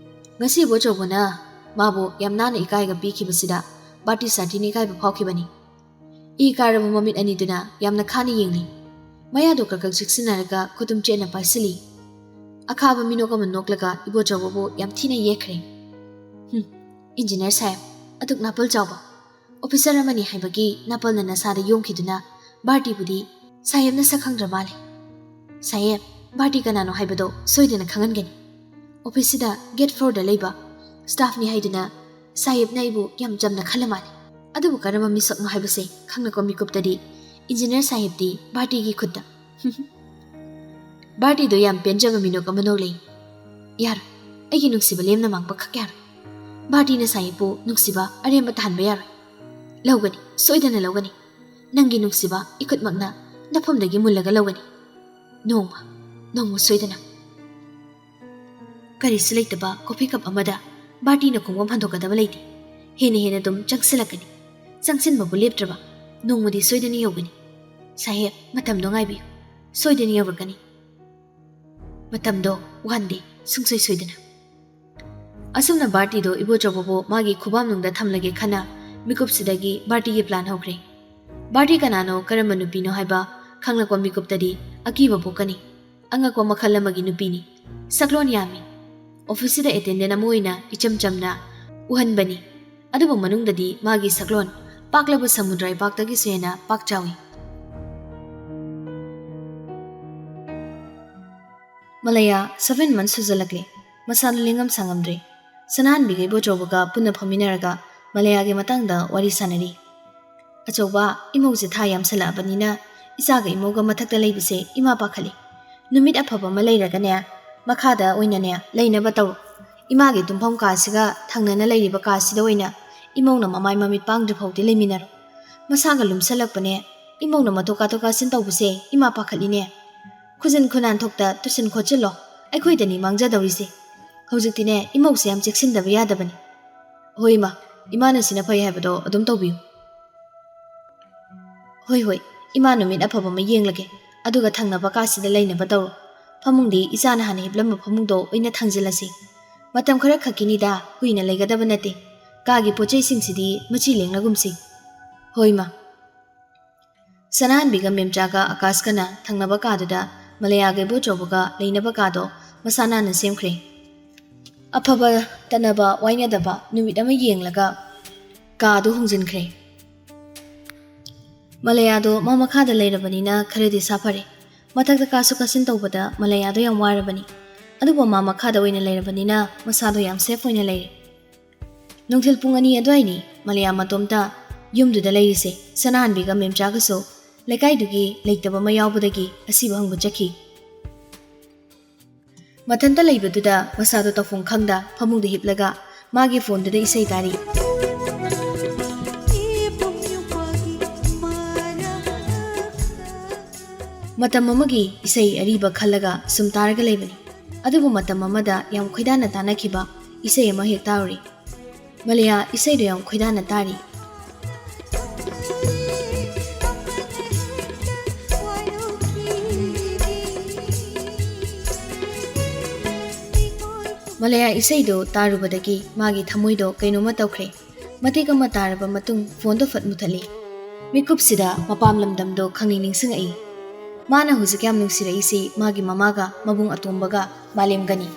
ꯉꯁꯤ ꯏꯕꯣꯆꯧꯕꯅ ꯃꯥꯕꯨ ꯌꯥꯝ ꯅꯥꯟꯅ ꯏꯀꯥꯏꯒ ꯄꯤꯈꯤꯕꯁꯤꯗ ꯕꯥꯔꯇꯤ ꯁꯥꯊꯤꯅ ꯏꯀꯥꯏꯕ ꯐꯥꯎꯈꯤꯕꯅꯤ꯫ ꯏ ꯀꯥꯔꯕ ꯃꯃꯤꯠ ꯑꯅꯤꯗꯨꯅ ꯌꯥꯝꯅ ꯈꯥꯅ ꯌꯦꯡꯂꯤ꯫ ꯃꯌꯥꯗꯨ ꯀꯛꯀꯛ ꯆꯤꯛꯁꯤꯟꯅꯔꯒ ꯈꯨꯇꯨꯝ ꯆꯦꯠꯅ ꯄꯥꯏꯁꯤꯜꯂꯤ꯫ ꯑꯈꯥꯕ ꯃꯤꯅꯣꯛ ꯑꯃ ꯅꯣꯛꯂꯒ ꯏꯕꯣꯆꯧꯕꯕꯨ ꯌꯥꯝ ꯊꯤꯅ ꯌꯦꯛꯈ꯭ꯔꯦ꯫ "ꯍꯨꯝ, ꯏꯟꯖꯤꯅꯤꯌꯔ ꯁꯥꯍꯦꯕ, ꯑꯗꯨꯛ ꯅꯥꯄꯜ ꯆꯥꯎꯕ ꯑꯣꯐꯤꯁꯔ ꯑꯃꯅꯤ ꯍꯥꯏꯕꯒꯤ ꯅꯥꯄꯜꯅ ꯅꯁꯥꯗ ꯌꯣꯝꯈꯤꯗꯨꯅ ꯕꯥꯔꯇꯤꯕꯨꯗꯤ ꯁꯥꯍꯦꯕꯅ ꯁꯛ ꯈꯪꯗ꯭ꯔ ꯃꯥꯜꯂꯦ꯫ ꯁꯥꯍꯦꯕ, ꯕꯥꯔꯇꯤ ꯀꯅꯥꯅꯣ ꯍꯥꯏꯕꯗꯣ ꯁꯣꯏꯗꯅ ꯈꯪꯍꯟꯒꯅꯤ꯫ ꯑꯣꯐꯤꯁꯁꯤꯗ ꯒꯦꯠ ꯐꯣꯔꯗ ꯂꯩꯕ ꯁ꯭ꯇꯥꯐꯅꯤ ꯍꯥꯏꯗꯨꯅ ꯁꯥꯍꯦꯕꯅ ꯑꯩꯕꯨ ꯌꯥꯝ ꯆꯝꯅ ꯈꯜꯂ ꯃꯥꯜꯂꯦ꯫ ꯑꯗꯨꯕꯨ ꯀꯔꯝꯕ ꯃꯤꯁꯛꯅꯣ ꯍꯥꯏꯕꯁꯦ ꯈꯪꯂꯛꯄ ꯃꯤꯀꯨꯞꯇꯗꯤ ꯏꯟꯖꯤꯅꯤꯌꯔ ꯁꯥꯍꯦꯕꯇꯤ ꯕꯥꯔꯇꯤꯒꯤ ꯈꯨꯠꯇ꯫ ꯕꯥꯔꯇꯤꯗꯣ ꯌꯥꯝ ꯄꯦꯟꯖꯕ ꯃꯤꯅꯣꯛ ꯑꯃ ꯅꯣꯛꯂꯛꯏ꯫ "ꯌꯥꯔꯣꯏ, ꯑꯩꯒꯤ ꯅꯨꯡꯁꯤꯕ ꯂꯦꯝꯅ ꯃꯥꯡꯕ ꯈꯛ ꯌꯥꯔꯣꯏ꯫ ꯕꯥꯔꯇꯤꯅ ꯁꯥꯍꯦꯕꯄꯨ ꯅꯨꯡꯁꯤꯕ ꯑꯔꯦꯝꯕ ꯇꯥꯍꯟꯕ ꯌꯥꯔꯣꯏ꯫ ꯂꯧꯒꯅꯤ, ꯁꯣꯏꯗꯅ ꯂꯧꯒꯅꯤ꯫ ꯅꯪꯒꯤ ꯅꯨꯡꯁꯤꯕ ꯏꯈꯨꯠꯃꯛꯅ ꯅꯐꯝꯗꯒꯤ ꯃꯨꯜꯂꯒ ꯂꯧꯒꯅꯤ꯫ ꯅꯣꯡꯃ, ꯅꯣꯡꯃ ꯁꯣꯏꯗꯅ꯫" ꯀꯔꯤꯁꯨ ꯂꯩꯇꯕ ꯀꯣꯐꯤ ꯀꯞ ꯑꯃꯗ ꯕꯥꯔꯇꯤꯅ ꯈꯣꯡꯐꯝ ꯍꯟꯗꯣꯛꯀꯗꯕ ꯂꯩꯇꯦ꯫ ꯍꯦꯟꯅ ꯍꯦꯟꯅ ꯑꯗꯨꯝ ꯆꯪꯁꯤꯜꯂꯛꯀꯅꯤ꯫ ꯆꯪꯁꯤꯟꯕꯕꯨ ꯂꯦꯞꯇ꯭ꯔꯕ ꯅꯣꯡꯃꯗꯤ ꯁꯣꯏꯗꯅ ꯌꯧꯒꯅꯤ꯫ "ꯁꯥꯍꯦꯕ, ꯃꯇꯝꯗꯣ ꯉꯥꯏꯕꯤꯌꯨ꯫ ꯁꯣꯏꯗꯅ ꯌꯧꯔꯛꯀꯅꯤ꯫ ꯃꯇꯝꯗꯣ, ꯋꯥꯟ ꯗꯦ, ꯁꯨꯡꯁꯣꯏ ꯁꯣꯏꯗꯅ꯫" ꯑꯁꯨꯝꯅ ꯕꯥꯔꯇꯤꯗꯣ ꯏꯕꯣꯆꯧꯕꯕꯨ ꯃꯥꯒꯤ ꯈꯨꯕꯥꯝꯅꯨꯡꯗ ꯊꯝꯂꯒꯦ ꯈꯟꯅ ꯃꯤꯀꯨꯞꯁꯤꯗꯒꯤ ꯕꯥꯔꯇꯤꯒꯤ ꯄ꯭ꯂꯥꯟ ꯍꯧꯈ꯭ꯔꯦ꯫ ꯕꯥꯔꯇꯤ ꯀꯅꯥꯅꯣ, ꯀꯔꯝꯕ ꯅꯨꯄꯤꯅꯣ ꯍꯥꯏꯕ ꯈꯪꯂꯛꯄ ꯃꯤꯀꯨꯞꯇꯗꯤ ꯑꯀꯤꯕ ꯄꯣꯛꯀꯅꯤ꯫ ꯑꯉꯛꯄ ꯃꯈꯜ ꯑꯃꯒꯤ ꯅꯨꯄꯤꯅꯤ꯫ ꯁꯛꯂꯣꯟ ꯌꯥꯝꯃꯤ꯫ ꯑꯣꯐꯤꯁꯁꯤꯗ ꯑꯦꯇꯦꯟꯗꯦꯟ ꯑꯃ ꯑꯣꯏꯅ ꯏꯆꯝ ꯆꯝꯅ ꯎꯍꯟꯕꯅꯤ꯫ ꯑꯗꯨꯕꯨ ꯃꯅꯨꯡꯗꯗꯤ ꯃꯥꯒꯤ ꯁꯛꯂꯣꯟ ꯄꯥꯛꯂꯕ ꯁꯃꯨꯗ꯭ꯔ ꯏꯄꯥꯛꯇꯒꯤꯁꯨ ꯍꯦꯟꯅ ꯄꯥꯛ ꯆꯥꯎꯏ꯫ ꯃꯂꯌꯥ ꯁꯚꯦꯟ ꯃꯟꯊ ꯁꯨꯖꯜꯂꯛꯂꯦ꯫ ꯃꯁꯥꯗꯨ ꯂꯦꯡꯉꯝ ꯁꯥꯉꯝꯗ꯭ꯔꯦ꯫ ꯁꯅꯥꯍꯟꯕꯤꯒ ꯏꯕꯣꯆꯧꯕꯒ ꯄꯨꯟꯅ ꯐꯝꯃꯤꯟꯅꯔꯒ ꯃꯂꯌꯥꯒꯤ ꯃꯇꯥꯡꯗ ꯋꯥꯔꯤ ꯁꯥꯟꯅꯔꯤ꯫ "ꯑꯆꯧꯕ, ꯏꯃꯧꯁꯦ ꯊꯥ ꯌꯥꯝꯁꯜꯂꯛꯑꯕꯅꯤꯅ ꯏꯆꯥꯒ ꯏꯃꯧꯒ ꯃꯊꯛꯇ ꯂꯩꯕꯁꯦ ꯏꯃꯥ ꯄꯥꯈꯠꯂꯤ꯫ ꯅꯨꯃꯤꯠ ꯑꯐꯕ ꯑꯃ ꯂꯩꯔꯒꯅꯦ, ꯃꯈꯥꯗ ꯑꯣꯏꯅꯅꯦ ꯂꯩꯅꯕ ꯇꯧꯔꯣ꯫ ꯏꯃꯥꯒꯤ ꯇꯨꯝꯐꯝ ꯀꯥꯁꯤꯒ ꯊꯪꯅꯅ ꯂꯩꯔꯤꯕ ꯀꯥꯁꯤꯗ ꯑꯣꯏꯅ ꯏꯃꯧꯅ ꯃꯃꯥꯏ ꯃꯃꯤꯠ ꯄꯥꯡꯗ꯭ꯔꯤ ꯐꯥꯎꯗꯤ ꯂꯩꯃꯤꯟꯅꯔꯣ꯫ ꯃꯁꯥꯒ ꯂꯨꯝꯁꯜꯂꯛꯄꯅꯦ, ꯏꯃꯧꯅ ꯃꯇꯣꯛ ꯀꯥꯊꯣꯛ ꯀꯥꯁꯤꯟ ꯇꯧꯕꯁꯦ ꯏꯃꯥ ꯄꯥꯈꯠꯂꯤꯅꯦ꯫ ꯈꯨꯖꯤꯟ ꯈꯨꯅꯥꯟꯊꯣꯛꯇ ꯇꯨꯁꯟ ꯈꯣꯠꯆꯤꯜꯂꯣ, ꯑꯩꯈꯣꯏꯗꯅꯤ ꯃꯥꯡꯖꯗꯧꯔꯤꯁꯦ꯫ ꯍꯧꯖꯤꯛꯇꯤꯅꯦ, ꯏꯃꯧꯁꯦ ꯌꯥꯝ ꯆꯦꯛꯁꯤꯟꯗꯕ ꯌꯥꯗꯕꯅꯤ꯫" "ꯍꯣꯏ ꯏꯃꯥ, ꯏꯃꯥꯅ ꯁꯤꯅ ꯐꯩ ꯍꯥꯏꯕꯗꯣ ꯑꯗꯨꯝ ꯇꯧꯕꯤꯌꯨ꯫" "ꯍꯣꯏ, ꯍꯣꯏ, ꯏꯃꯥ ꯅꯨꯃꯤꯠ ꯑꯐꯕ ꯑꯃ ꯌꯦꯡꯂꯒꯦ, ꯑꯗꯨꯒ ꯊꯪꯅꯕ ꯀꯥꯁꯤꯗ ꯂꯩꯅꯕ ꯇꯧꯔꯣ꯫ ꯐꯃꯨꯡꯗꯤ ꯏꯆꯥꯅ ꯍꯥꯟꯅ ꯍꯤꯞꯂꯝꯕ ꯐꯃꯨꯡꯗꯣ ꯑꯣꯏꯅ ꯊꯥꯡꯖꯤꯜꯂꯁꯤ꯫ ꯃꯇꯝ ꯈꯔ ꯈꯛꯀꯤꯅꯤꯗ, ꯀꯨꯏꯅ ꯂꯩꯒꯗꯕ ꯅꯠꯇꯦ꯫ ꯀꯥꯒꯤ ꯄꯣꯠ ꯆꯩꯁꯤꯡꯁꯤꯗꯤ ꯃꯆꯤ ꯂꯦꯡꯂꯒꯨꯝꯁꯤ꯫" "ꯍꯣꯏ, ꯃꯥ꯫" ꯁꯅꯥꯍꯟꯕꯤꯒ ꯃꯦꯝꯆꯥꯒ ꯑꯀꯥꯁꯀꯅ ꯊꯪꯅꯕ ꯀꯥꯗꯨꯗ ꯃꯂꯌꯥꯒ ꯏꯕꯣꯆꯧꯕꯒ ꯂꯩꯅꯕ ꯀꯥꯗꯣ ꯃꯁꯥ ꯅꯥꯟꯅ ꯁꯦꯝꯈ꯭ꯔꯦ꯫ ꯑꯐꯕ ꯇꯅꯕ ꯋꯥꯏꯅꯗꯕ ꯅꯨꯃꯤꯠ ꯑꯃ ꯌꯦꯡꯂꯒ ꯀꯥꯗꯨ ꯍꯣꯡꯖꯤꯟꯈ꯭ꯔꯦ꯫ ꯃꯂꯌꯥꯗꯣ ꯃꯥ ꯃꯈꯥꯗ ꯂꯩꯔꯕꯅꯤꯅ ꯈꯔꯗꯤ ꯁꯥꯐꯔꯦ꯫ ꯃꯊꯛꯇ ꯀꯥꯁꯨ ꯀꯥꯁꯤꯟ ꯇꯧꯕꯗ ꯃꯂꯌꯥꯗꯣ ꯌꯥꯝ ꯋꯥꯔꯕꯅꯤ꯫ ꯑꯗꯨꯕꯨ ꯃꯥ ꯃꯈꯥꯗ ꯑꯣꯏꯅ ꯂꯩꯔꯕꯅꯤꯅ ꯃꯁꯥꯗꯣ ꯌꯥꯝ ꯁꯦꯐ ꯑꯣꯏꯅ ꯂꯩꯔꯦ꯫ ꯅꯨꯡꯊꯤꯜ ꯄꯨꯡ ꯑꯅꯤ ꯑꯗꯨꯋꯥꯏꯅꯤ ꯃꯂꯌꯥ ꯃꯇꯣꯝꯇ ꯌꯨꯝꯗꯨꯗ ꯂꯩꯔꯤꯁꯦ꯫ ꯁꯅꯥꯍꯟꯕꯤꯒ ꯃꯦꯝꯆꯥꯒꯁꯨ ꯂꯩꯀꯥꯏꯗꯨꯒꯤ ꯂꯩꯇꯕ ꯑꯃ ꯌꯥꯎꯕꯗꯒꯤ ꯑꯁꯤꯕ ꯍꯪꯕ ꯆꯠꯈꯤ꯫ ꯃꯊꯟꯇ ꯂꯩꯕꯗꯨꯗ ꯃꯁꯥꯗꯣ ꯇꯧꯐꯝ ꯈꯪꯗ ꯐꯃꯨꯡꯗ ꯍꯤꯞꯂꯒ ꯃꯥꯒꯤ ꯐꯣꯟꯗꯨꯗ ꯏꯁꯩ ꯇꯥꯔꯤ꯫ ꯃꯇꯝ ꯑꯃꯒꯤ ꯏꯁꯩ ꯑꯔꯤꯕ ꯈꯜꯂꯒ ꯁꯨꯝ ꯇꯥꯔꯒ ꯂꯩꯕꯅꯤ꯫ ꯑꯗꯨꯕꯨ ꯃꯇꯝ ꯑꯃꯗ ꯌꯥꯝ ꯈꯣꯏꯗꯥꯅ ꯇꯥꯅꯈꯤꯕ ꯏꯁꯩ ꯑꯃ ꯍꯦꯛ ꯇꯥꯔꯨꯔꯦ꯫ ꯃꯂꯌꯥ ꯏꯁꯩꯗꯣ ꯌꯥꯝ ꯈꯣꯏꯗꯥꯅ ꯇꯥꯔꯤ꯫ ꯃꯂꯌꯥ ꯏꯁꯩꯗꯣ ꯇꯥꯔꯨꯕꯗꯒꯤ ꯃꯥꯒꯤ ꯊꯃꯣꯏꯗꯣ ꯀꯩꯅꯣꯝꯃ ꯇꯧꯈ꯭ꯔꯦ꯫ ꯃꯇꯦꯛ ꯑꯃ ꯇꯥꯔꯕ ꯃꯇꯨꯡ ꯐꯣꯟꯗꯣ ꯐꯠ ꯃꯨꯊꯠꯂꯤ꯫ ꯃꯤꯀꯨꯞꯁꯤꯗ ꯃꯄꯥꯝ ꯂꯝꯗꯝꯗꯣ ꯈꯪꯅꯤꯡ ꯅꯤꯡꯁꯤꯡꯉꯛꯏ꯫ ꯃꯥꯅ ꯍꯧꯖꯤꯛ ꯌꯥꯝ ꯅꯨꯡꯁꯤꯔꯛꯏꯁꯤ ꯃꯥꯒꯤ ꯃꯃꯥꯒ ꯃꯕꯨꯡ ꯑꯇꯣꯝꯕꯒ ꯃꯥꯂꯦꯝꯒꯅꯤ꯫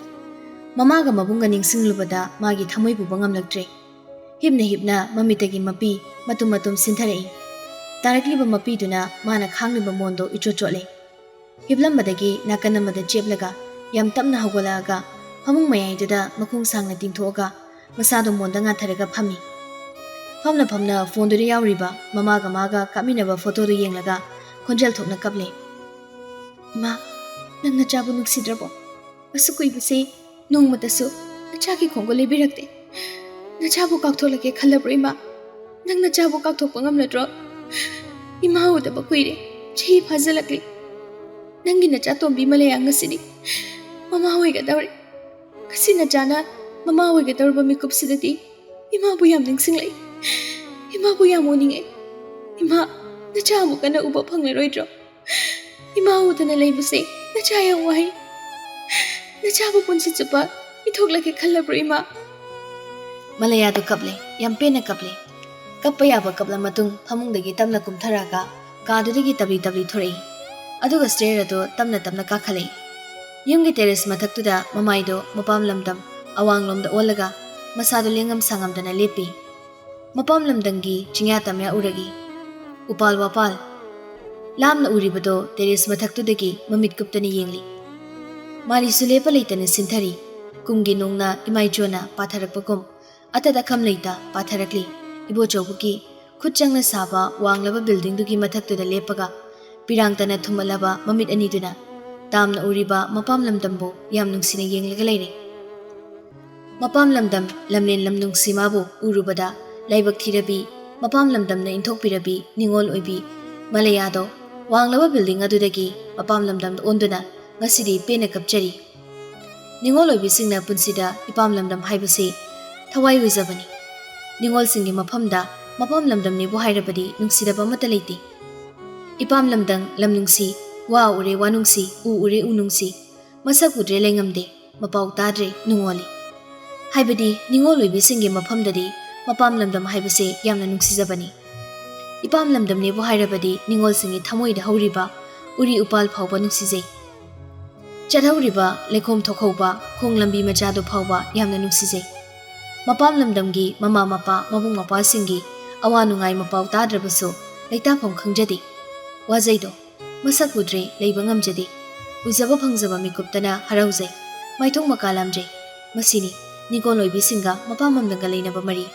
ꯃꯃꯥꯒ ꯃꯕꯨꯡꯒ ꯅꯤꯡꯁꯤꯡꯂꯨꯕꯗ ꯃꯥꯒꯤ ꯊꯃꯣꯏ ꯄꯨꯕ ꯉꯝꯂꯛꯇ꯭ꯔꯦ꯫ ꯍꯤꯞꯅ ꯍꯤꯞꯅ ꯃꯃꯤꯠꯇꯒꯤ ꯃꯄꯤ ꯃꯇꯨꯝ ꯃꯇꯨꯝ ꯁꯤꯟꯊꯔꯛꯏ꯫ ꯇꯥꯔꯛꯂꯤꯕ ꯃꯄꯤꯗꯨꯅ ꯃꯥꯅ ꯈꯥꯡꯂꯤꯕ ꯃꯣꯟꯗꯣ ꯏꯆꯣꯠ ꯆꯣꯠꯂꯦ꯫ ꯍꯤꯞꯂꯝꯕꯗꯒꯤ ꯅꯥꯀꯟ ꯑꯃꯗ ꯆꯦꯞꯂꯒ ꯌꯥꯝ ꯇꯞꯅ ꯍꯧꯒꯠꯂꯛꯑꯒ ꯐꯃꯨꯡ ꯃꯌꯥꯏꯗꯨꯗ ꯃꯈꯣꯡ ꯁꯥꯡꯅ ꯇꯤꯡꯊꯣꯛꯑꯒ ꯃꯁꯥꯗꯣ ꯃꯣꯟꯗ ꯉꯥꯊꯔꯒ ꯐꯝꯃꯤ꯫ ꯐꯝꯅ ꯐꯝꯅ ꯐꯣꯟꯗꯨꯗ ꯌꯥꯎꯔꯤꯕ ꯃꯃꯥꯒ ꯃꯥꯒ ꯀꯥꯞꯃꯤꯟꯅꯕ ꯐꯣꯇꯣꯗꯨ ꯌꯦꯡꯂꯒ ꯈꯣꯟꯖꯦꯜ ꯊꯣꯛꯅ ꯀꯞꯂꯦ꯫ "ꯏꯃꯥ, ꯅꯪ ꯅꯆꯥꯕꯨ ꯅꯨꯡꯁꯤꯗ꯭ꯔꯕꯣ? ꯑꯁꯨꯛ ꯀꯨꯏꯕꯁꯤ ꯅꯣꯡꯃꯇꯁꯨ ꯅꯆꯥꯒꯤ ꯈꯣꯡꯒꯨꯜ ꯂꯤꯕꯤꯔꯛꯇꯦ꯫ ꯅꯆꯥꯕꯨ ꯀꯥꯎꯊꯣꯛꯂꯒꯦ ꯈꯜꯂꯕ꯭ꯔꯣ ꯏꯃꯥ? ꯅꯪ ꯅꯆꯥꯕꯨ ꯀꯥꯎꯊꯣꯛꯄ ꯉꯝꯂꯗ꯭ꯔꯣ? ꯏꯃꯥ ꯎꯗꯕ ꯀꯨꯏꯔꯦ, ꯆꯍꯤ ꯐꯥꯖꯤꯜꯂꯛꯂꯤ꯫ ꯅꯪꯒꯤ ꯅꯆꯥ ꯇꯣꯝꯕꯤ ꯃꯂꯌꯥ ꯉꯁꯤꯗꯤ ꯃꯃꯥ ꯑꯣꯏꯒꯗꯧꯔꯦ꯫ ꯉꯁꯤ ꯅꯆꯥꯅ ꯃꯃꯥ ꯑꯣꯏꯒꯗꯧꯔꯕ ꯃꯤꯀꯨꯞꯁꯤꯗꯗꯤ ꯏꯃꯥꯕꯨ ꯌꯥꯝ ꯅꯤꯡꯁꯤꯡꯂꯛꯏ꯫ ꯏꯃꯥꯕꯨ ꯌꯥꯝ ꯎꯅꯤꯡꯉꯦ꯫ ꯏꯃꯥ, ꯅꯆꯥ ꯑꯃꯨꯛ ꯍꯟꯅ ꯎꯕ ꯐꯪꯂꯔꯣꯏꯗ꯭ꯔꯣ? ꯏꯃꯥ ꯎꯗꯅ ꯂꯩꯕꯁꯦ ꯅꯆꯥ ꯌꯥꯝ ꯋꯥꯏ꯫ ꯅꯆꯥꯕꯨ ꯄꯨꯟꯁꯤ ꯆꯨꯞꯄ ꯏꯊꯣꯛꯂꯒꯦ ꯈꯜꯂꯕ꯭ꯔꯣ ꯏꯃꯥ? ꯃꯂꯌꯥꯗꯣ ꯀꯞꯂꯦ, ꯌꯥꯝ ꯄꯦꯟꯅ ꯀꯞꯂꯦ꯫ ꯀꯞꯄ ꯌꯥꯕ ꯀꯞꯂ ꯃꯇꯨꯡ ꯐꯃꯨꯡꯗꯒꯤ ꯇꯞꯅ ꯀꯨꯝꯊꯔꯛꯑꯒ ꯀꯥꯗꯨꯗꯒꯤ ꯇꯞꯂꯤ ꯇꯞꯂꯤ ꯊꯣꯔꯛꯏ꯫ ꯑꯗꯨꯒ stair ꯑꯗꯨ ꯇꯞꯅ ꯇꯞꯅ ꯀꯥꯈꯠꯂꯛꯏ꯫ ꯌꯨꯝꯒꯤ terrace ꯃꯊꯛꯇꯨꯗ ꯃꯃꯥꯏꯗꯣ ꯃꯄꯥꯝ ꯂꯝꯗꯝ ꯑꯋꯥꯡꯂꯣꯝꯗ ꯑꯣꯜꯂꯒ ꯃꯁꯥꯗꯣ ꯂꯦꯡꯉꯝ ꯁꯥꯉꯝꯗꯅ ꯂꯦꯞꯄꯤ꯫ ꯃꯄꯥꯝ ꯂꯝꯗꯝꯒꯤ ꯆꯤꯡꯌꯥ ꯇꯝꯌꯥ ꯎꯔꯛꯏ꯫ ꯎꯄꯥꯜ ꯋꯥꯄꯥꯜ ꯂꯥꯝꯅ ꯎꯔꯤꯕꯗꯣ terrace ꯃꯊꯛꯇꯨꯗꯒꯤ ꯃꯃꯤꯠ ꯀꯨꯞꯇꯅ ꯌꯦꯡꯂꯤ꯫ ꯃꯥꯔꯤꯁꯨ ꯂꯦꯞꯄ ꯂꯩꯇꯅ ꯁꯤꯟꯊꯔꯤ꯫ ꯀꯨꯝꯒꯤ ꯅꯣꯡꯅ ꯏꯃꯥꯏꯆꯣꯅ ꯄꯥꯊꯔꯛꯄꯒꯨꯝ ꯑꯇꯠ ꯑꯈꯝ ꯂꯩꯇ ꯄꯥꯊꯔꯛꯂꯤ꯫ ꯏꯕꯣꯆꯧꯕꯒꯤ ꯈꯨꯠ ꯆꯪꯅ ꯁꯥꯕ ꯋꯥꯡꯂꯕ buildingꯗꯨꯒꯤ ꯃꯊꯛꯇꯨꯗ ꯂꯦꯞꯄꯒ ꯄꯤꯔꯥꯡꯇꯅ ꯊꯨꯝꯃꯠꯂꯕ ꯃꯃꯤꯠ ꯑꯅꯤꯗꯨꯅ ꯇꯥꯝꯅ ꯎꯔꯤꯕ ꯃꯄꯥꯝ ꯂꯝꯗꯝꯕꯨ ꯌꯥꯝ ꯅꯨꯡꯁꯤꯅ ꯌꯦꯡꯂꯒ ꯂꯩꯔꯦ꯫ ꯃꯄꯥꯝ ꯂꯝꯗꯝ ꯂꯝꯂꯦꯟ ꯂꯝ ꯅꯨꯡꯁꯤꯃꯥꯕꯨ ꯎꯔꯨꯕꯗ ꯂꯥꯏꯕꯛ ꯊꯤꯔꯕꯤ, ꯃꯄꯥꯝ ꯂꯝꯗꯝꯅ ꯏꯟꯊꯣꯛꯄꯤꯔꯕꯤ ꯅꯤꯉꯣꯜ ꯑꯣꯏꯕꯤ ꯃꯂꯌꯥꯗꯣ ꯋꯥꯡꯂꯕ building ꯑꯗꯨꯗꯒꯤ ꯃꯄꯥꯝ ꯂꯝꯗꯝꯗ ꯑꯣꯟꯗꯨꯅ ꯉꯁꯤꯗꯤ ꯄꯦꯟꯅ ꯀꯞꯆꯔꯤ꯫ ꯅꯤꯉꯣꯜ ꯑꯣꯏꯕꯤꯁꯤꯡꯅ ꯄꯨꯟꯁꯤꯗ ꯏꯄꯥꯝ ꯂꯝꯗꯝ ꯍꯥꯏꯕꯁꯤ ꯊꯋꯥꯏ ꯑꯣꯏꯖꯕꯅꯤ꯫ ꯅꯤꯉꯣꯜꯁꯤꯡꯒꯤ ꯃꯐꯝꯗ ꯃꯄꯥꯝ ꯂꯝꯗꯝꯅꯦꯕꯨ ꯍꯥꯏꯔꯕꯗꯤ ꯅꯨꯡꯁꯤꯗꯕ ꯑꯃꯠꯇ ꯂꯩꯇꯦ꯫ ꯏꯄꯥꯝ ꯂꯝꯗꯝ ꯂꯝ ꯅꯨꯡꯁꯤ, ꯋꯥ ꯎꯔꯦ ꯋꯥ ꯅꯨꯡꯁꯤ, ꯎ ꯎꯔꯦ ꯎ ꯅꯨꯡꯁꯤ, ꯃꯁꯛ ꯎꯗ꯭ꯔꯦ ꯂꯩꯉꯝꯗꯦ, ꯃꯄꯥꯎ ꯇꯥꯗ꯭ꯔꯦ ꯅꯨꯡꯉꯣꯜꯂꯤ꯫ ꯍꯥꯏꯕꯗꯤ ꯅꯤꯉꯣꯜ ꯑꯣꯏꯕꯤꯁꯤꯡꯒꯤ ꯃꯐꯝꯗꯗꯤ ꯃꯄꯥꯝ ꯂꯝꯗꯝ ꯍꯥꯏꯕꯁꯦ ꯌꯥꯝꯅ ꯅꯨꯡꯁꯤꯖꯕꯅꯤ꯫ ꯏꯄꯥꯝ ꯂꯝꯗꯝꯅꯦꯕꯨ ꯍꯥꯏꯔꯕꯗꯤ ꯅꯤꯉꯣꯜꯁꯤꯡꯒꯤ ꯊꯃꯣꯏꯗ ꯍꯧꯔꯤꯕ ꯎꯔꯤ ꯎꯄꯥꯜ ꯐꯥꯎꯕ ꯅꯨꯡꯁꯤꯖꯩ꯫ ꯆꯠꯍꯧꯔꯤꯕ ꯂꯩꯈꯣꯝ ꯊꯣꯛꯍꯧꯕ ꯈꯣꯡ ꯂꯝꯕꯤ ꯃꯆꯥꯗꯨ ꯐꯥꯎꯕ ꯌꯥꯝꯅ ꯅꯨꯡꯁꯤꯖꯩ꯫ ꯃꯄꯥꯝ ꯂꯝꯗꯝꯒꯤ ꯃꯃꯥ ꯃꯄꯥ ꯃꯕꯨꯡ ꯃꯧꯄ꯭ꯋꯥꯁꯤꯡꯒꯤ ꯑꯋꯥ ꯅꯨꯡꯉꯥꯏ ꯃꯄꯥꯎ ꯇꯥꯗ꯭ꯔꯕꯁꯨ ꯂꯩꯇꯥꯐꯝ ꯈꯪꯖꯗꯦ꯫ ꯋꯥꯖꯩꯗꯣ꯫ ꯃꯁꯛ ꯎꯗ꯭ꯔꯦ, ꯂꯩꯕ ꯉꯝꯖꯗꯦ꯫ ꯎꯖꯕ ꯐꯪꯖꯕ ꯃꯤꯀꯨꯞꯇꯅ ꯍꯔꯥꯎꯖꯩ꯫ ꯃꯥꯏꯊꯣꯡ ꯃꯀꯥ ꯂꯥꯝꯖꯩ꯫ ꯃꯁꯤꯅꯤ ꯅꯤꯉꯣꯜ ꯑꯣꯏꯕꯤꯁꯤꯡꯒ ꯃꯄꯥꯝ ꯂꯝꯗꯝꯒ ꯂꯩꯅꯕ ꯃꯔꯤ꯫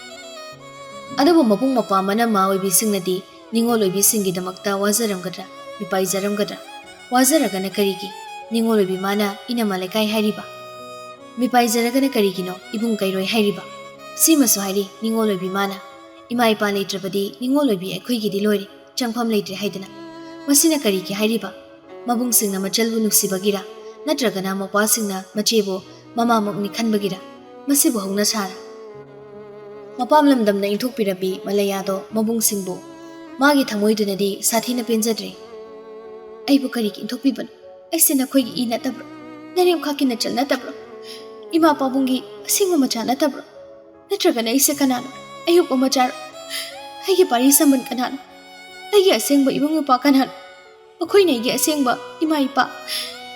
ꯑꯗꯨꯕꯨ ꯃꯕꯨꯡ ꯃꯧꯄ꯭ꯋꯥ ꯃꯅꯃ ꯑꯣꯏꯕꯤꯁꯤꯡꯅꯗꯤ ꯅꯤꯉꯣꯜ ꯑꯣꯏꯕꯤꯁꯤꯡꯒꯤꯗꯃꯛꯇ ꯋꯥꯖꯔꯝꯒꯗ꯭ꯔꯥ, ꯃꯤꯄꯥꯏꯖꯔꯝꯒꯗ꯭ꯔꯥ? ꯋꯥꯖꯔꯒꯅ ꯀꯔꯤꯒꯤ ꯅꯤꯉꯣꯜ ꯑꯣꯏꯕꯤ ꯃꯥꯅ ꯏꯅꯃ ꯂꯩꯀꯥꯏ ꯍꯥꯏꯔꯤꯕ? ꯃꯤꯄꯥꯏꯖꯔꯒꯅ ꯀꯔꯤꯒꯤꯅꯣ ꯏꯕꯨꯡ ꯀꯩꯔꯣꯏ ꯍꯥꯏꯔꯤꯕ? ꯁꯤꯃꯁꯨ ꯍꯥꯏꯔꯤ ꯅꯤꯉꯣꯜ ꯑꯣꯏꯕꯤ ꯃꯥꯅ, ꯏꯃꯥ ꯏꯄꯥ ꯂꯩꯇ꯭ꯔꯕꯗꯤ ꯅꯤꯉꯣꯜ ꯑꯣꯏꯕꯤ ꯑꯩꯈꯣꯏꯒꯤꯗꯤ ꯂꯣꯏꯔꯦ, ꯆꯪꯐꯝ ꯂꯩꯇ꯭ꯔꯦ ꯍꯥꯏꯗꯅ꯫ ꯃꯁꯤꯅ ꯀꯔꯤꯒꯤ ꯍꯥꯏꯔꯤꯕ? ꯃꯕꯨꯡꯁꯤꯡꯅ ꯃꯆꯜꯕꯨ ꯅꯨꯡꯁꯤꯕꯒꯤꯔ, ꯅꯠꯇ꯭ꯔꯒꯅ ꯃꯧꯄ꯭ꯋꯥꯁꯤꯡꯅ ꯃꯆꯦꯕꯨ ꯃꯃꯥꯃꯛꯅꯤ ꯈꯟꯕꯒꯤꯔ? ꯃꯁꯤꯕꯨ ꯍꯧꯅ ꯁꯥꯔ꯫ ꯃꯄꯥꯝ ꯂꯝꯗꯝꯅ ꯏꯟꯊꯣꯛꯄꯤꯔꯕꯤ ꯃꯂꯌꯥꯗꯣ ꯃꯕꯨꯡꯁꯤꯡꯕꯨ ꯃꯥꯒꯤ ꯊꯃꯣꯏꯗꯨꯅꯗꯤ ꯁꯥꯊꯤꯅ ꯄꯦꯟꯖꯗ꯭ꯔꯦ꯫ "ꯑꯩꯕꯨ ꯀꯔꯤꯒꯤ ꯏꯟꯊꯣꯛꯄꯤꯕꯅꯣ? ꯑꯩꯁꯦ ꯅꯈꯣꯏꯒꯤ ꯏ ꯅꯠꯇꯕ꯭ꯔꯣ? ꯅꯔꯦꯝꯈꯥꯛꯀꯤ ꯅꯆꯜ ꯅꯠꯇꯕ꯭ꯔꯣ? ꯏꯃꯥ ꯄꯥꯕꯨꯡꯒꯤ ꯑꯁꯦꯡꯕ ꯃꯆꯥ ꯅꯠꯇꯕ꯭ꯔꯣ? ꯅꯠꯇ꯭ꯔꯒꯅ ꯑꯩꯁꯦ ꯀꯅꯥꯅꯣ? ꯑꯌꯣꯛꯄ ꯃꯆꯥꯔꯣ? ꯑꯩꯒꯤ ꯄꯥꯔꯤ ꯁꯝꯕꯟ ꯀꯅꯥꯅꯣ? ꯑꯩꯒꯤ ꯑꯁꯦꯡꯕ ꯏꯕꯨꯡ ꯏꯄ꯭ꯋꯥ ꯀꯅꯥꯅꯣ? ꯃꯈꯣꯏꯅ ꯑꯩꯒꯤ ꯑꯁꯦꯡꯕ ꯏꯃꯥ ꯏꯄꯥ,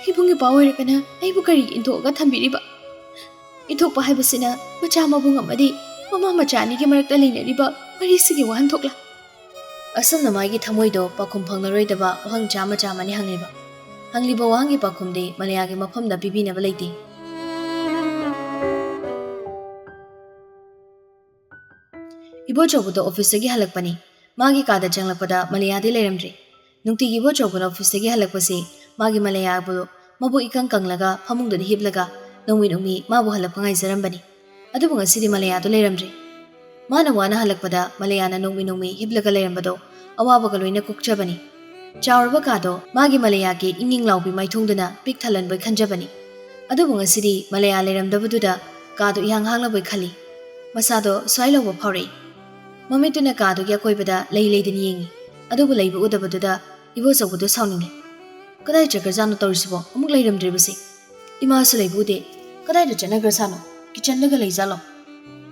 ꯏꯕꯨꯡ ꯏꯄ꯭ꯋꯥ ꯑꯣꯏꯔꯒꯅ ꯑꯩꯕꯨ ꯀꯔꯤꯒꯤ ꯏꯟꯊꯣꯛꯑꯒ ꯊꯝꯕꯤꯔꯤꯕ? ꯏꯟꯊꯣꯛꯄ ꯍꯥꯏꯕꯁꯤꯅ ꯃꯆꯥ ꯃꯕꯨꯡ ꯑꯃꯗꯤ ꯃꯃꯥ ꯃꯆꯥ ꯑꯅꯤꯒꯤ ꯃꯔꯛꯇ ꯂꯩꯅꯔꯤꯕ ꯃꯔꯤꯁꯤꯒꯤ ꯋꯥꯍꯟꯊꯣꯛꯂ?" ꯑꯁꯨꯝꯅ ꯃꯥꯒꯤ ꯊꯃꯣꯏꯗꯣ ꯄꯥꯎꯈꯨꯝ ꯐꯪꯂꯔꯣꯏꯗꯕ ꯋꯥꯍꯪ ꯆꯥꯝꯃ ꯆꯥꯝꯃꯅꯤ ꯍꯪꯂꯤꯕ꯫ ꯍꯪꯂꯤꯕ ꯋꯥꯍꯪꯒꯤ ꯄꯥꯎꯈꯨꯝꯗꯤ ꯃꯂꯌꯥꯒꯤ ꯃꯐꯝꯗ ꯄꯤꯕꯤꯅꯕ ꯂꯩꯇꯦ꯫ ꯏꯕꯣꯆꯧꯕꯗꯣ ꯑꯣꯐꯤꯁꯇꯒꯤ ꯍꯜꯂꯛꯄꯅꯤ꯫ ꯃꯥꯒꯤ ꯀꯥꯗ ꯆꯪꯂꯛꯄꯗ ꯃꯂꯌꯥꯗꯤ ꯂꯩꯔꯝꯗ꯭ꯔꯦ꯫ ꯅꯨꯡꯇꯤꯒꯤ ꯏꯕꯣꯆꯧꯕꯅ ꯑꯣꯐꯤꯁꯇꯒꯤ ꯍꯜꯂꯛꯄꯁꯤ ꯃꯥꯒꯤ ꯃꯂꯌꯥꯕꯨ ꯃꯕꯨꯛ ꯏꯀꯪ ꯀꯪꯂꯒ ꯐꯃꯨꯡꯗꯨꯗ ꯍꯤꯞꯂꯒ ꯅꯣꯡꯃꯤ ꯅꯣꯡꯃꯤ ꯃꯥꯕꯨ ꯍꯜꯂꯛꯄ ꯉꯥꯏꯖꯔꯝꯕꯅꯤ꯫ ꯑꯗꯨꯕꯨ ꯉꯁꯤꯗꯤ ꯃꯂꯌꯥꯗꯨ ꯂꯩꯔꯝꯗ꯭ꯔꯦ꯫ ꯃꯥꯅ ꯋꯥꯅ ꯍꯜꯂꯛꯄꯗ ꯃꯂꯌꯥꯅ ꯅꯣꯡꯃꯤ ꯅꯣꯡꯃꯤ ꯍꯤꯞꯂꯒ ꯂꯩꯔꯝꯕꯗꯣ ꯑꯋꯥꯕꯒ ꯂꯣꯏꯅ ꯀꯣꯛꯆꯕꯅꯤ꯫ ꯆꯥꯎꯔꯕ ꯀꯥꯗꯣ ꯃꯥꯒꯤ ꯃꯂꯌꯥꯒꯤ ꯏꯪ ꯏꯪ ꯂꯥꯎꯕꯤ ꯃꯥꯏꯊꯣꯡꯗꯨꯅ ꯄꯤꯛ ꯊꯜꯍꯟꯕꯣꯏ ꯈꯟꯖꯕꯅꯤ꯫ ꯑꯗꯨꯕꯨ ꯉꯁꯤꯗꯤ ꯃꯂꯌꯥ ꯂꯩꯔꯝꯗꯕꯗꯨꯗ ꯀꯥꯗꯣ ꯏꯍꯥꯡ ꯍꯥꯡꯂꯕꯣꯏ ꯈꯜꯂꯤ꯫ ꯃꯁꯥꯗꯣ ꯁ꯭ꯋꯥꯏ ꯂꯧꯕ ꯐꯥꯎꯔꯛꯏ꯫ ꯃꯃꯤꯠꯇꯨꯅ ꯀꯥꯗꯨꯒꯤ ꯑꯀꯣꯏꯕꯗ ꯂꯩ ꯂꯩꯗꯅ ꯌꯦꯡꯉꯤ꯫ ꯑꯗꯨꯕꯨ ꯂꯩꯕ ꯎꯗꯕꯗꯨꯗ ꯏꯕꯣꯆꯧꯕꯗꯣ ꯁꯥꯎꯅꯤꯡꯉꯤ꯫ "ꯀꯗꯥꯏ ꯆꯠꯈ꯭ꯔꯖꯥꯠꯅꯣ ꯇꯧꯔꯤꯁꯤꯕꯣ? ꯑꯃꯨꯛ ꯂꯩꯔꯝꯗ꯭ꯔꯤꯕꯁꯤ? ꯏꯃꯥꯁꯨ ꯂꯩꯕ ꯎꯗꯦ꯫ ꯀꯗꯥꯏꯗ ꯆꯠꯅꯈ꯭ꯔꯖꯥꯠꯅꯣ? ꯀꯤꯆꯟꯗꯒ ꯂꯩꯖꯥꯠꯂꯣ?"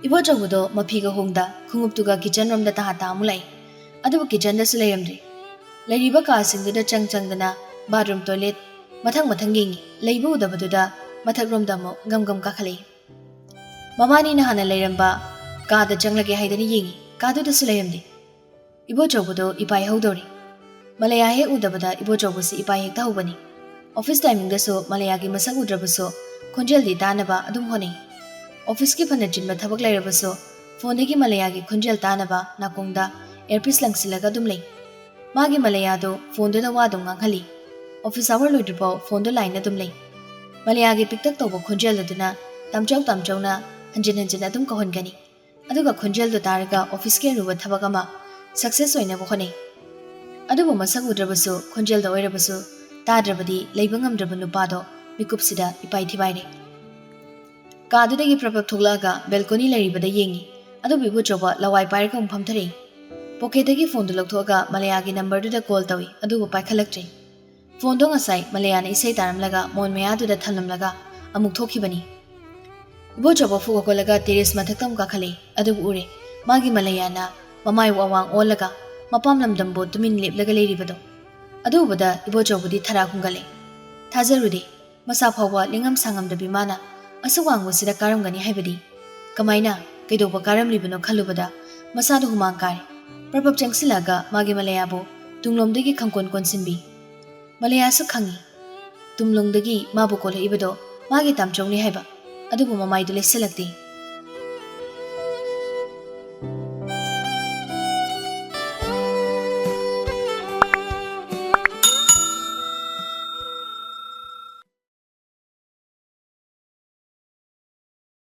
ꯏꯕꯣꯆꯧꯕꯗꯣ ꯃꯐꯤꯒ ꯍꯣꯡꯗ ꯈꯣꯡꯎꯞꯇꯨꯒ ꯀꯤꯆꯟ ꯔꯣꯝꯗ ꯇꯍꯥ ꯇꯍꯥ ꯑꯃꯨꯛ ꯂꯥꯛꯏ꯫ ꯑꯗꯨꯕꯨ ꯀꯤꯆꯟꯗꯁꯨ ꯂꯩꯔꯝꯗ꯭ꯔꯦ꯫ ꯂꯩꯔꯤꯕ ꯀꯥꯁꯤꯡꯗꯨꯗ ꯆꯪ ꯆꯪꯗꯅ ꯕꯥꯠꯔꯨꯝ, ꯇꯣꯏꯂꯦꯠ ꯃꯊꯪ ꯃꯊꯪ ꯌꯦꯡꯉꯤ꯫ ꯂꯩꯕ ꯎꯗꯕꯗꯨꯗ ꯃꯊꯛꯔꯣꯝꯗ ꯑꯃꯨꯛ ꯒꯝ ꯒꯝ ꯀꯥꯈꯠꯂꯛꯏ꯫ ꯃꯕꯥꯅꯤꯅ ꯍꯥꯟꯅ ꯂꯩꯔꯝꯕ ꯀꯥꯗ ꯆꯪꯂꯒꯦ ꯍꯥꯏꯗꯅ ꯌꯦꯡꯉꯤ꯫ ꯀꯥꯗꯨꯗꯁꯨ ꯂꯩꯔꯝꯗꯦ꯫ ꯏꯕꯣꯆꯧꯕꯗꯣ ꯏꯄꯥꯏ ꯍꯧꯗꯧꯔꯤ꯫ ꯃꯂꯌꯥ ꯍꯦꯛ ꯎꯗꯕꯗ ꯏꯕꯣꯆꯧꯕꯁꯤ ꯏꯄꯥꯏ ꯍꯦꯛꯇ ꯍꯧꯕꯅꯤ꯫ ꯑꯣꯐꯤꯁ ꯇꯥꯏꯃꯤꯡꯗꯁꯨ ꯃꯂꯌꯥꯒꯤ ꯃꯁꯛ ꯎꯗ꯭ꯔꯕꯁꯨ ꯈꯣꯟꯖꯦꯜꯗꯤ ꯇꯥꯅꯕ ꯑꯗꯨꯝ ꯍꯣꯠꯅꯩ꯫ ꯑꯣꯐꯤꯁꯀꯤ ꯐꯅ ꯆꯤꯟꯕ ꯊꯕꯛ ꯂꯩꯔꯕꯁꯨ ꯐꯣꯟꯗꯒꯤ ꯃꯂꯌꯥꯒꯤ ꯈꯣꯟꯖꯦꯜ ꯇꯥꯅꯕ ꯅꯥꯀꯣꯡꯗ ꯏꯌꯔꯄꯤꯁ ꯂꯪꯁꯤꯜꯂꯒ ꯑꯗꯨꯝ ꯂꯩ꯫ ꯃꯥꯒꯤ ꯃꯂꯌꯥꯗꯣ ꯐꯣꯟꯗꯨꯅ ꯋꯥ ꯑꯗꯨꯝ ꯉꯥꯡꯍꯜꯂꯤ꯫ ꯑꯣꯐꯤꯁ ꯑꯋꯥꯔ ꯂꯣꯏꯗ꯭ꯔꯤꯐꯥꯎ ꯐꯣꯟꯗꯣ ꯂꯥꯏꯟ ꯑꯗꯨꯝ ꯂꯩ꯫ ꯃꯂꯌꯥꯒꯤ ꯄꯤꯛꯇꯛ ꯇꯧꯕ ꯈꯣꯟꯖꯦꯜ ꯑꯗꯨꯅ ꯇꯥꯝꯆꯧ ꯇꯥꯝꯆꯧꯅ ꯍꯟꯖꯤꯟ ꯍꯟꯖꯤꯟ ꯑꯗꯨꯝ ꯀꯧꯍꯟꯒꯅꯤ꯫ ꯑꯗꯨꯒ ꯈꯣꯟꯖꯦꯜꯗꯣ ꯇꯥꯔꯒ ꯑꯣꯐꯤꯁꯀꯤ ꯑꯔꯨꯕ ꯊꯕꯛ ꯑꯃ ꯁꯛꯁꯦꯁ ꯑꯣꯏꯅꯕ ꯍꯣꯠꯅꯩ꯫ ꯑꯗꯨꯕꯨ ꯃꯁꯛ ꯎꯗ꯭ꯔꯕꯁꯨ, ꯈꯣꯟꯖꯦꯜꯗ ꯑꯣꯏꯔꯕꯁꯨ, ꯇꯥꯗ꯭ꯔꯕꯗꯤ ꯂꯩꯕ ꯉꯝꯗ꯭ꯔꯕ ꯅꯨꯄꯥꯗꯣ ꯃꯤꯀꯨꯞꯁꯤꯗ ꯏꯄꯥꯏ ꯊꯤꯕꯥꯏꯔꯦ꯫ ꯀꯥꯗꯨꯗꯒꯤ ꯄ꯭ꯔꯞ ꯄ꯭ꯔꯞ ꯊꯣꯛꯂꯛꯑꯒ ꯕꯦꯜꯀꯣꯅꯤ ꯂꯩꯔꯤꯕꯗ ꯌꯦꯡꯉꯤ꯫ ꯑꯗꯨꯕꯨ ꯏꯕꯣꯆꯧꯕ ꯂꯋꯥꯏ ꯄꯥꯏꯔꯒ ꯑꯃꯨꯛ ꯐꯝꯊꯔꯛꯏ꯫ ꯄꯣꯀꯦꯠꯇꯒꯤ ꯐꯣꯟꯗꯨ ꯂꯧꯊꯣꯛꯑꯒ ꯃꯂꯌꯥꯒꯤ ꯅꯝꯕꯔꯗꯨꯗ ꯀꯣꯜ ꯇꯧꯏ, ꯑꯗꯨꯕꯨ ꯄꯥꯏꯈꯠꯂꯛꯇ꯭ꯔꯦ꯫ ꯐꯣꯟꯗꯣ ꯉꯁꯥꯏ ꯃꯂꯌꯥꯅ ꯏꯁꯩ ꯇꯥꯔꯝꯂꯒ ꯃꯣꯟ ꯃꯌꯥꯗꯨꯗ ꯊꯝꯂꯝꯂꯒ ꯑꯃꯨꯛ ꯊꯣꯛꯈꯤꯕꯅꯤ꯫ ꯏꯕꯣꯆꯧꯕ ꯐꯨꯛ ꯍꯧꯒꯠꯂꯒ ꯇꯦꯔꯦꯁ ꯃꯊꯛꯇ ꯑꯃꯨꯛ ꯀꯥꯈꯠꯂꯛꯏ꯫ ꯑꯗꯨꯕꯨ ꯎꯔꯦ, ꯃꯥꯒꯤ ꯃꯂꯌꯥꯅ ꯃꯃꯥꯏ ꯋꯥꯋꯥꯡ ꯑꯣꯜꯂꯒ ꯃꯄꯥꯝ ꯂꯝꯗꯝꯕꯨ ꯇꯨꯃꯤꯟ ꯂꯦꯞꯂꯒ ꯂꯩꯔꯤꯕꯗꯣ꯫ ꯑꯗꯨ ꯎꯕꯗ ꯏꯕꯣꯆꯧꯕꯗꯤ ꯊꯔꯥ ꯍꯨꯝꯒꯠꯂꯦ꯫ ꯊꯥꯖꯔꯨꯗꯦ, ꯃꯁꯥ ꯐꯥꯎꯕ ꯂꯦꯡꯉꯝ ꯁꯥꯉꯝꯗꯕꯤ ꯃꯥꯅ ꯑꯁꯨꯛ ꯋꯥꯡꯕꯁꯤꯗ ꯀꯥꯔꯝꯒꯅꯤ ꯍꯥꯏꯕꯗꯤ꯫ ꯀꯃꯥꯏꯅ, ꯀꯩꯗꯧꯕ ꯀꯥꯔꯝꯂꯤꯕꯅꯣ ꯈꯜꯂꯨꯕꯗ ꯃꯁꯥꯗꯣ ꯍꯨꯃꯥꯡ ꯀꯥꯔꯦ꯫ ꯄ꯭ꯔꯞ ꯄ꯭ꯔꯞ ꯆꯪꯁꯤꯜꯂꯛꯑꯒ ꯃꯥꯒꯤ ꯃꯂꯌꯥꯕꯨ ꯇꯨꯡꯂꯣꯝꯗꯒꯤ ꯈꯪꯀꯣꯟ ꯀꯣꯟꯁꯤꯟꯕꯤ꯫ ꯃꯂꯌꯥꯁꯨ ꯈꯪꯏ, ꯇꯨꯡꯂꯣꯝꯗꯒꯤ ꯃꯥꯕꯨ ꯀꯣꯜꯂꯛꯏꯕꯗꯣ ꯃꯥꯒꯤ ꯇꯥꯝꯆꯧꯅꯤ ꯍꯥꯏꯕ, ꯑꯗꯨꯕꯨ ꯃꯃꯥꯏꯗꯨ ꯂꯦꯞꯁꯤꯜꯂꯛꯇꯦ꯫